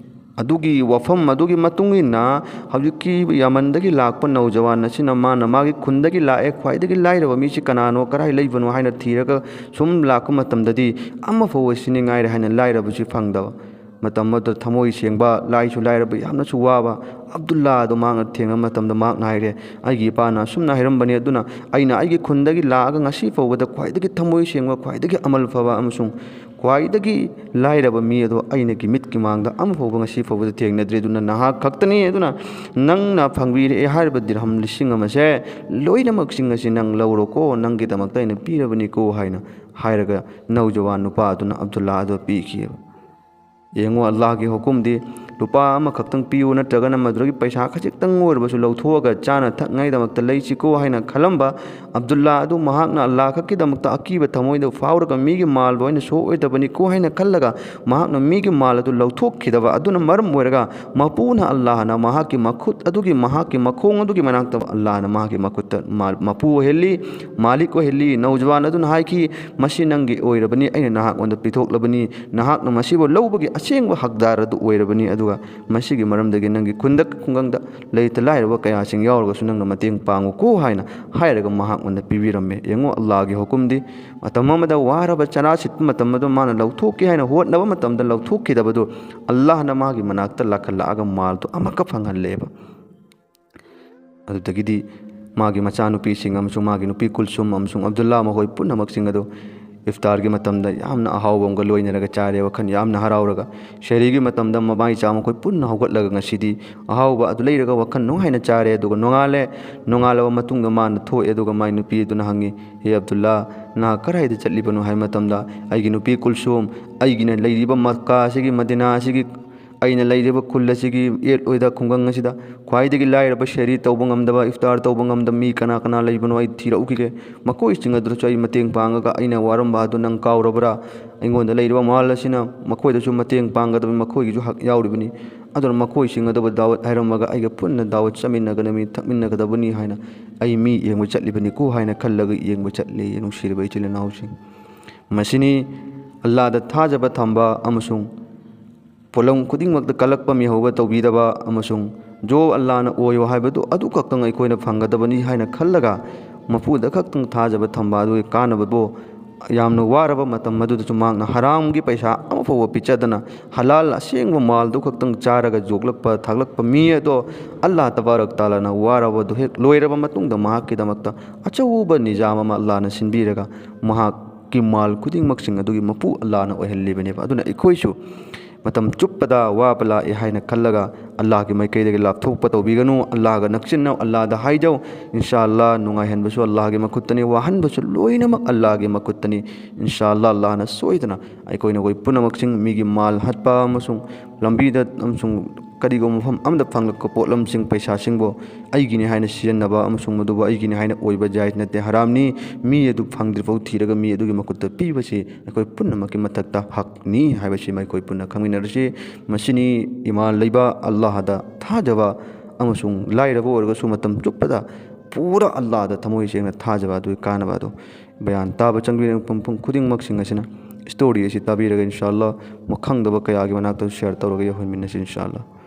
ꯑꯗꯨꯒꯤ ꯋꯥꯐꯝ ꯑꯗꯨꯒꯤ ꯃꯇꯨꯡ ꯏꯟꯅ ꯍꯧꯖꯤꯛꯀꯤ ꯌꯃꯟꯗꯒꯤ ꯂꯥꯛꯄ ꯅꯧꯖꯋꯥꯟ ꯑꯁꯤꯅ ꯃꯥꯅ ꯃꯥꯒꯤ ꯈꯨꯟꯗꯒꯤ ꯂꯥꯛꯑꯦ, ꯈ꯭ꯋꯥꯏꯗꯒꯤ ꯂꯥꯏꯔꯕ ꯃꯤꯁꯤ ꯀꯅꯥꯅꯣ, ꯀꯗꯥꯏ ꯂꯩꯕꯅꯣ ꯍꯥꯏꯅ ꯊꯤꯔꯒ ꯁꯨꯝ ꯂꯥꯛꯄ ꯃꯇꯝꯗꯗꯤ ꯑꯃꯐꯥꯎꯕ ꯁꯤꯅꯤꯡꯉꯥꯏꯔꯦ ꯍꯥꯏꯅ ꯂꯥꯏꯔꯕꯁꯤ ꯐꯪꯗꯕ꯫ ꯃꯇꯝ ꯑꯗꯨꯗ ꯊꯃꯣꯏ ꯁꯦꯡꯕ, ꯂꯥꯏꯁꯨ ꯂꯥꯏꯔꯕ, ꯌꯥꯝꯅꯁꯨ ꯋꯥꯕ ꯑꯕꯗꯨꯜꯂꯥ ꯑꯗꯨ ꯃꯍꯥꯛꯅ ꯊꯦꯡꯅꯕ ꯃꯇꯝꯗ ꯃꯍꯥꯛꯅ ꯍꯥꯏꯔꯦ, "ꯑꯩꯒꯤ ꯏꯄꯥꯅ ꯑꯁꯨꯝꯅ ꯍꯥꯏꯔꯝꯕꯅꯤ, ꯑꯗꯨꯅ ꯑꯩꯅ ꯑꯩꯒꯤ ꯈꯨꯟꯗꯒꯤ ꯂꯥꯛꯑꯒ ꯉꯁꯤ ꯐꯥꯎꯕꯗ ꯈ꯭ꯋꯥꯏꯗꯒꯤ ꯊꯃꯣꯏ ꯁꯦꯡꯕ, ꯈ꯭ꯋꯥꯏꯗꯒꯤ ꯑꯃꯜ ꯐꯕ ꯑꯃꯁꯨꯡ ꯈ꯭ꯋꯥꯏꯗꯒꯤ ꯂꯥꯏꯔꯕ ꯃꯤ ꯑꯗꯣ ꯑꯩꯅꯒꯤ ꯃꯤꯠꯀꯤ ꯃꯥꯡꯗ ꯑꯃꯐꯥꯎꯕ ꯉꯁꯤ ꯐꯥꯎꯕꯗ ꯊꯦꯡꯅꯗ꯭ꯔꯤ꯫ ꯑꯗꯨꯅ ꯅꯍꯥꯛ ꯈꯛꯇꯅꯤ꯫ ꯑꯗꯨꯅ ꯅꯪꯅ ꯐꯪꯕꯤꯔꯛꯑꯦ ꯍꯥꯏꯔꯤꯕ ꯗꯤꯔꯍꯝ ꯂꯤꯁꯤꯡ ꯑꯃꯁꯦ ꯂꯣꯏꯅꯃꯛꯁꯤꯡ ꯑꯁꯤ ꯅꯪ ꯂꯧꯔꯣꯀꯣ, ꯅꯪꯒꯤꯗꯃꯛꯇ ꯑꯩꯅ ꯄꯤꯔꯕꯅꯤꯀꯣ" ꯍꯥꯏꯅ ꯍꯥꯏꯔꯒ ꯅꯧꯖꯋꯥꯟ ꯅꯨꯄꯥ ꯑꯗꯨꯅ ꯑꯕꯗꯨꯜꯂꯥ ꯑꯗꯣ ꯄꯤꯈꯤꯑꯕ꯫ ꯌꯦꯡꯉꯨ, ꯑꯜꯂꯥꯍꯒꯤ ꯍꯨꯀꯨꯝꯗꯤ ꯂꯨꯄꯥ ꯑꯃꯈꯛꯇꯪ ꯄꯤꯌꯨ, ꯅꯠꯇ꯭ꯔꯒꯅ ꯃꯗꯨꯗꯒꯤ ꯄꯩꯁꯥ ꯈꯖꯤꯛꯇꯪ ꯑꯣꯏꯔꯕꯁꯨ ꯂꯧꯊꯣꯛꯑꯒ ꯆꯥꯅ ꯊꯛꯅꯉꯥꯏꯗꯃꯛꯇ ꯂꯩꯁꯤꯀꯣ ꯍꯥꯏꯅ ꯈꯜꯂꯝꯕ ꯑꯕꯗꯨꯜꯂꯥ ꯑꯗꯨ ꯃꯍꯥꯛꯅ ꯑꯜꯂꯥꯍ ꯈꯛꯀꯤꯗꯃꯛꯇ ꯑꯀꯤꯕ ꯊꯃꯣꯏꯗ ꯐꯥꯎꯔꯒ ꯃꯤꯒꯤ ꯃꯥꯜꯕꯨ ꯑꯩꯅ ꯁꯣꯛꯑꯣꯏꯗꯕꯅꯤꯀꯣ ꯍꯥꯏꯅ ꯈꯜꯂꯒ ꯃꯍꯥꯛꯅ ꯃꯤꯒꯤ ꯃꯥꯜ ꯑꯗꯨ ꯂꯧꯊꯣꯛꯈꯤꯗꯕ ꯑꯗꯨꯅ ꯃꯔꯝ ꯑꯣꯏꯔꯒ ꯃꯄꯨꯅ ꯑꯜꯂꯥꯍꯅ ꯃꯍꯥꯛꯀꯤ ꯃꯈꯨꯠ ꯑꯗꯨꯒꯤ, ꯃꯍꯥꯛꯀꯤ ꯃꯈꯣꯡ ꯑꯗꯨꯒꯤ ꯃꯅꯥꯛꯇ ꯑꯜꯂꯥꯍꯅ ꯃꯍꯥꯛꯀꯤ ꯃꯈꯨꯠꯇ ꯃꯥ-, ꯃꯄꯨ ꯑꯣꯏꯍꯜꯂꯤ, ꯃꯥꯂꯤꯛ ꯑꯣꯏꯍꯜꯂꯤ꯫ ꯅꯧꯖꯋꯥꯟ ꯑꯗꯨꯅ ꯍꯥꯏꯈꯤ, "ꯃꯁꯤ ꯅꯪꯒꯤ ꯑꯣꯏꯔꯕꯅꯤ, ꯑꯩꯅ ꯅꯍꯥꯛꯉꯣꯟꯗ ꯄꯤꯊꯣꯛꯂꯕꯅꯤ, ꯅꯍꯥꯛꯅ ꯃꯁꯤꯕꯨ ꯂꯧꯕꯒꯤ ꯑꯁꯦꯡꯕ ꯍꯛꯗꯥꯔ ꯑꯗꯨ ꯑꯣꯏꯔꯕꯅꯤ, ꯑꯗꯨꯒ ꯃꯁꯤꯒꯤ ꯃꯔꯝꯗꯒꯤ ꯅꯪꯒꯤ ꯈꯨꯟꯗ ꯈꯨꯡꯒꯪꯗ ꯂꯩꯇ ꯂꯥꯏꯔꯕ ꯀꯌꯥꯁꯤꯡ ꯌꯥꯎꯔꯒꯁꯨ ꯅꯪꯅ ꯃꯇꯦꯡ ꯄꯥꯡꯉꯨꯀꯣ" ꯍꯥꯏꯅ ꯍꯥꯏꯔꯒ ꯃꯍꯥꯛꯉꯣꯟꯗ ꯄꯤꯕꯤꯔꯝꯃꯦ꯫ ꯌꯦꯡꯉꯨ, ꯑꯜꯂꯥꯍꯒꯤ ꯍꯨꯀꯨꯝꯗꯤ ꯃꯇꯝ ꯑꯃꯗ ꯋꯥꯔꯕ ꯆꯔꯥ ꯁꯤꯠꯄ ꯃꯇꯝ ꯑꯗꯨ ꯃꯥꯅ ꯂꯧꯊꯣꯛꯀꯦ ꯍꯥꯏꯅ ꯍꯣꯠꯅꯕ ꯃꯇꯝꯗ ꯂꯧꯊꯣꯛꯈꯤꯗꯕꯗꯨ ꯑꯜꯂꯥꯍꯅ ꯃꯥꯒꯤ ꯃꯅꯥꯛꯇ ꯂꯥꯛꯍꯜꯂꯛꯑꯒ ꯃꯥꯜꯗꯨ ꯑꯃꯨꯛꯀ ꯐꯪꯍꯜꯂꯦꯕ꯫ ꯑꯗꯨꯗꯒꯤꯗꯤ ꯃꯥꯒꯤ ꯃꯆꯥꯅꯨꯄꯤꯁꯤꯡ ꯑꯃꯁꯨꯡ ꯃꯥꯒꯤ ꯅꯨꯄꯤ ꯀꯨꯜꯁꯨꯝ ꯑꯃꯁꯨꯡ ꯑꯕꯗꯨꯜꯂꯥ ꯃꯈꯣꯏ ꯄꯨꯝꯅꯃꯛꯁꯤꯡ ꯑꯗꯨ ꯏꯐꯇꯥꯔꯒꯤ ꯃꯇꯝꯗ ꯌꯥꯝꯅ ꯑꯍꯥꯎꯕ ꯑꯃꯒ ꯂꯣꯏꯅꯔꯒ ꯆꯥꯔꯦ, ꯋꯥꯈꯜ ꯌꯥꯝꯅ ꯍꯔꯥꯎꯔꯒ꯫ ꯁꯦꯍꯔꯤꯒꯤ ꯃꯇꯝꯗ ꯃꯃꯥ ꯏꯆꯥ ꯃꯈꯣꯏ ꯄꯨꯟꯅ ꯍꯧꯒꯠꯂꯒ ꯉꯁꯤꯗꯤ ꯑꯍꯥꯎꯕ ꯑꯗꯨ ꯂꯩꯔꯒ ꯋꯥꯈꯜ ꯅꯨꯡꯉꯥꯏꯅ ꯆꯥꯔꯦ꯫ ꯑꯗꯨꯒ ꯅꯣꯡꯉꯥꯜꯂꯦ, ꯅꯣꯡꯉꯥꯜꯂꯕ ꯃꯇꯨꯡꯗ ꯃꯥꯅ ꯊꯣꯛꯑꯦ, ꯑꯗꯨꯒ ꯃꯥꯏ ꯅꯨꯄꯤ ꯑꯗꯨꯅ ꯍꯪꯉꯤ, "ꯍꯦ ꯑꯕꯗꯨꯜꯂꯥ, ꯅꯍꯥꯛ ꯀꯗꯥꯏꯗ ꯆꯠꯂꯤꯕꯅꯣ?" ꯍꯥꯏꯕ ꯃꯇꯝꯗ, "ꯑꯩꯒꯤ ꯅꯨꯄꯤ ꯀꯨꯜꯁꯨꯝ, ꯑꯩꯒꯤꯅ ꯂꯩꯔꯤꯕ ꯃꯛꯀꯥ ꯑꯁꯤꯒꯤ, ꯃꯗꯤꯅꯥ ꯑꯁꯤꯒꯤ, ꯑꯩꯅ ꯂꯩꯔꯤꯕ ꯈꯨꯜ ꯑꯁꯤꯒꯤ ꯌꯦꯠ ꯑꯣꯏꯗ ꯈꯨꯡꯒꯪ ꯑꯁꯤꯗ ꯈ꯭ꯋꯥꯏꯗꯒꯤ ꯂꯥꯏꯔꯕ, ꯁꯦꯍꯔꯤ ꯇꯧꯕ ꯉꯝꯗꯕ, ꯏꯐꯇꯥꯔ ꯇꯧꯕ ꯉꯝꯗꯕ ꯃꯤ ꯀꯅꯥ ꯀꯅꯥ ꯂꯩꯕꯅꯣ ꯑꯩ ꯊꯤꯔꯛꯎꯈꯤꯒꯦ꯫ ꯃꯈꯣꯏꯁꯤꯡ ꯑꯗꯨꯗꯁꯨ ꯑꯩ ꯃꯇꯦꯡ ꯄꯥꯡꯉꯒ ꯑꯩꯅ ꯋꯥꯔꯝꯕ ꯑꯗꯨ ꯅꯪ ꯀꯥꯎꯔꯕ꯭ꯔꯥ? ꯑꯩꯉꯣꯟꯗ ꯂꯩꯔꯤꯕ ꯃꯥꯜ ꯑꯁꯤꯅ ꯃꯈꯣꯏꯗꯁꯨ ꯃꯇꯦꯡ ꯄꯥꯡꯒꯗꯕꯅꯤ, ꯃꯈꯣꯏꯒꯤꯁꯨ ꯍꯛ ꯌꯥꯎꯔꯤꯕꯅꯤ꯫ ꯑꯗꯨꯅ ꯃꯈꯣꯏꯁꯤꯡ ꯑꯗꯨꯕꯨ ꯗꯥꯋꯠ ꯍꯥꯏꯔꯝꯃꯒ ꯑꯩꯒ ꯄꯨꯟꯅ ꯗꯥꯋꯠ ꯆꯥꯃꯤꯟꯅꯒꯗꯕꯅꯤ, ꯊꯛꯃꯤꯟꯅꯒꯗꯕꯅꯤ ꯍꯥꯏꯅ ꯑꯩ ꯃꯤ ꯌꯦꯡꯕ ꯆꯠꯂꯤꯕꯅꯤꯀꯣ" ꯍꯥꯏꯅ ꯈꯜꯂꯒ ꯌꯦꯡꯕ ꯆꯠꯂꯤ, ꯅꯨꯡꯁꯤꯔꯕ ꯏꯆꯤꯜ ꯏꯅꯥꯎꯁꯤꯡ꯫ ꯃꯁꯤꯅꯤ ꯑꯜꯂꯥꯗ ꯊꯥꯖꯕ ꯊꯝꯕ ꯑꯃꯁꯨꯡ ꯄꯣꯠꯂꯝ ꯈꯨꯗꯤꯡꯃꯛꯇ ꯀꯜꯂꯛꯄ ꯃꯤꯍꯧꯕ ꯇꯧꯕꯤꯗꯕ ꯑꯃꯁꯨꯡ ꯖꯣ ꯑꯜꯂꯥꯅ ꯑꯣꯏꯌꯣ ꯍꯥꯏꯕꯗꯨ ꯑꯗꯨ ꯈꯛꯇꯪ ꯑꯩꯈꯣꯏꯅ ꯐꯪꯒꯗꯕꯅꯤ ꯍꯥꯏꯅ ꯈꯜꯂꯒ ꯃꯄꯨꯗ ꯈꯛꯇꯪ ꯊꯥꯖꯕ ꯊꯝꯕ ꯑꯗꯨꯒꯤ ꯀꯥꯟꯅꯕꯕꯨ ꯌꯥꯝꯅ ꯋꯥꯔꯕ ꯃꯇꯝ ꯑꯗꯨꯗꯁꯨ ꯃꯍꯥꯛꯅ ꯍꯔꯥꯝꯒꯤ ꯄꯩꯁꯥ ꯑꯃꯐꯥꯎꯕ ꯄꯤꯖꯗꯅ ꯍꯂꯥꯜ ꯑꯁꯦꯡꯕ ꯃꯥꯜꯗꯨ ꯈꯛꯇꯪ ꯆꯥꯔꯒ ꯌꯣꯛꯂꯛꯄ ꯊꯥꯛꯂꯛꯄ ꯃꯤ ꯑꯗꯣ ꯑꯜꯂꯥ ꯇꯕꯥꯔꯛ ꯇꯥꯂꯥꯅ ꯋꯥꯔꯕꯗꯨ ꯍꯦꯛ ꯂꯣꯏꯔꯕ ꯃꯇꯨꯡꯗ ꯃꯍꯥꯛꯀꯤꯗꯃꯛꯇ ꯑꯆꯧꯕ ꯅꯤꯖꯥꯝ ꯑꯃ ꯑꯜꯂꯥꯅ ꯁꯤꯟꯕꯤꯔꯒ ꯃꯍꯥꯛꯀꯤ ꯃꯥꯜ ꯈꯨꯗꯤꯡꯃꯛꯁꯤꯡ ꯑꯗꯨꯒꯤ ꯃꯄꯨ ꯑꯜꯂꯥꯅ ꯑꯣꯏꯍꯜꯂꯤꯕꯅꯦꯕ꯫ ꯑꯗꯨꯅ ꯑꯩꯈꯣꯏꯁꯨ ꯃꯇꯝ ꯆꯨꯞꯄꯗ ꯋꯥꯕ ꯂꯥꯛꯑꯦ ꯍꯥꯏꯅ ꯈꯜꯂꯒ ꯑꯜꯂꯥꯍꯒꯤ ꯃꯥꯏꯀꯩꯗꯒꯤ ꯂꯥꯞꯊꯣꯛꯄ ꯇꯧꯕꯤꯒꯅꯨ꯫ ꯑꯜꯂꯥꯍꯒ ꯅꯛꯁꯤꯟꯅꯧ, ꯑꯜꯂꯥꯍꯗ ꯍꯥꯏꯖꯧ꯫ ꯏꯟꯁꯥ ꯑꯜꯂꯥꯍ, ꯅꯨꯡꯉꯥꯏꯍꯟꯕꯁꯨ ꯑꯜꯂꯥꯍꯒꯤ ꯃꯈꯨꯠꯇꯅꯤ, ꯋꯥꯍꯟꯕꯁꯨ ꯂꯣꯏꯅꯃꯛ ꯑꯜꯂꯥꯍꯒꯤ ꯃꯈꯨꯠꯇꯅꯤ꯫ ꯏꯟꯁꯥ ꯑꯜꯂꯥꯍ, ꯑꯜꯂꯥꯍꯅ ꯁꯣꯏꯗꯅ ꯑꯩꯈꯣꯏ ꯅꯈꯣꯏ ꯄꯨꯝꯅꯃꯛꯁꯤꯡ ꯃꯤꯒꯤ ꯃꯥꯜ ꯍꯥꯠꯄ ꯑꯃꯁꯨꯡ ꯂꯝꯕꯤꯗ ꯑꯃꯁꯨꯡ ꯀꯔꯤꯒꯨꯝꯕ ꯃꯐꯝ ꯑꯃꯗ ꯐꯪꯂꯛꯄ ꯄꯣꯠꯂꯝꯁꯤꯡ, ꯄꯩꯁꯥꯁꯤꯡꯕꯨ ꯑꯩꯒꯤꯅꯤ ꯍꯥꯏꯅ ꯁꯤꯖꯤꯟꯅꯕ ꯑꯃꯁꯨꯡ ꯃꯗꯨꯕꯨ ꯑꯩꯒꯤꯅꯤ ꯍꯥꯏꯅ ꯑꯣꯏꯕ ꯖꯥꯏꯖ ꯅꯠꯇꯦ, ꯍꯔꯥꯝꯅꯤ꯫ ꯃꯤ ꯑꯗꯨ ꯐꯪꯗ꯭ꯔꯤꯐꯥꯎ ꯊꯤꯔꯒ ꯃꯤ ꯑꯗꯨꯒꯤ ꯃꯈꯨꯠꯇ ꯄꯤꯕꯁꯤ ꯑꯩꯈꯣꯏ ꯄꯨꯝꯅꯃꯛꯀꯤ ꯃꯊꯛꯇ ꯍꯛꯅꯤ ꯍꯥꯏꯕꯁꯤ ꯑꯩꯈꯣꯏ ꯄꯨꯟꯅ ꯈꯪꯃꯤꯟꯅꯔꯁꯤ꯫ ꯃꯁꯤꯅꯤ ꯏꯃꯥꯟ ꯂꯩꯕ, ꯑꯜꯂꯥꯍꯗ ꯊꯥꯖꯕ ꯑꯃꯁꯨꯡ ꯂꯥꯏꯔꯕ ꯑꯣꯏꯔꯒꯁꯨ ꯃꯇꯝ ꯆꯨꯞꯄꯗ ꯄꯨꯔꯥ ꯑꯜꯂꯥꯍꯗ ꯊꯃꯣꯏ ꯁꯦꯡꯅ ꯊꯥꯖꯕ ꯑꯗꯨꯒꯤ ꯀꯥꯟꯅꯕ ꯑꯗꯨ꯫ ꯕꯌꯥꯟ ꯇꯥꯕ ꯆꯪꯕꯤꯔꯤꯕ ꯃꯐꯝ ꯈꯨꯗꯤꯡꯃꯛꯁꯤꯡ ꯑꯁꯤꯅ ꯁ꯭ꯇꯣꯔꯤ ꯑꯁꯤ ꯇꯥꯕꯤꯔꯒ ꯏꯟꯁꯥ ꯑꯜꯂꯥꯍ ꯈꯪꯗꯕ ꯀꯌꯥꯒꯤ ꯃꯅꯥꯛꯇ ꯁꯤꯌꯔ ꯇꯧꯔꯒ ꯌꯧꯍꯟꯃꯤꯟꯅꯁꯤ ꯏꯟꯁꯥ ꯑꯜꯂꯥꯍ꯫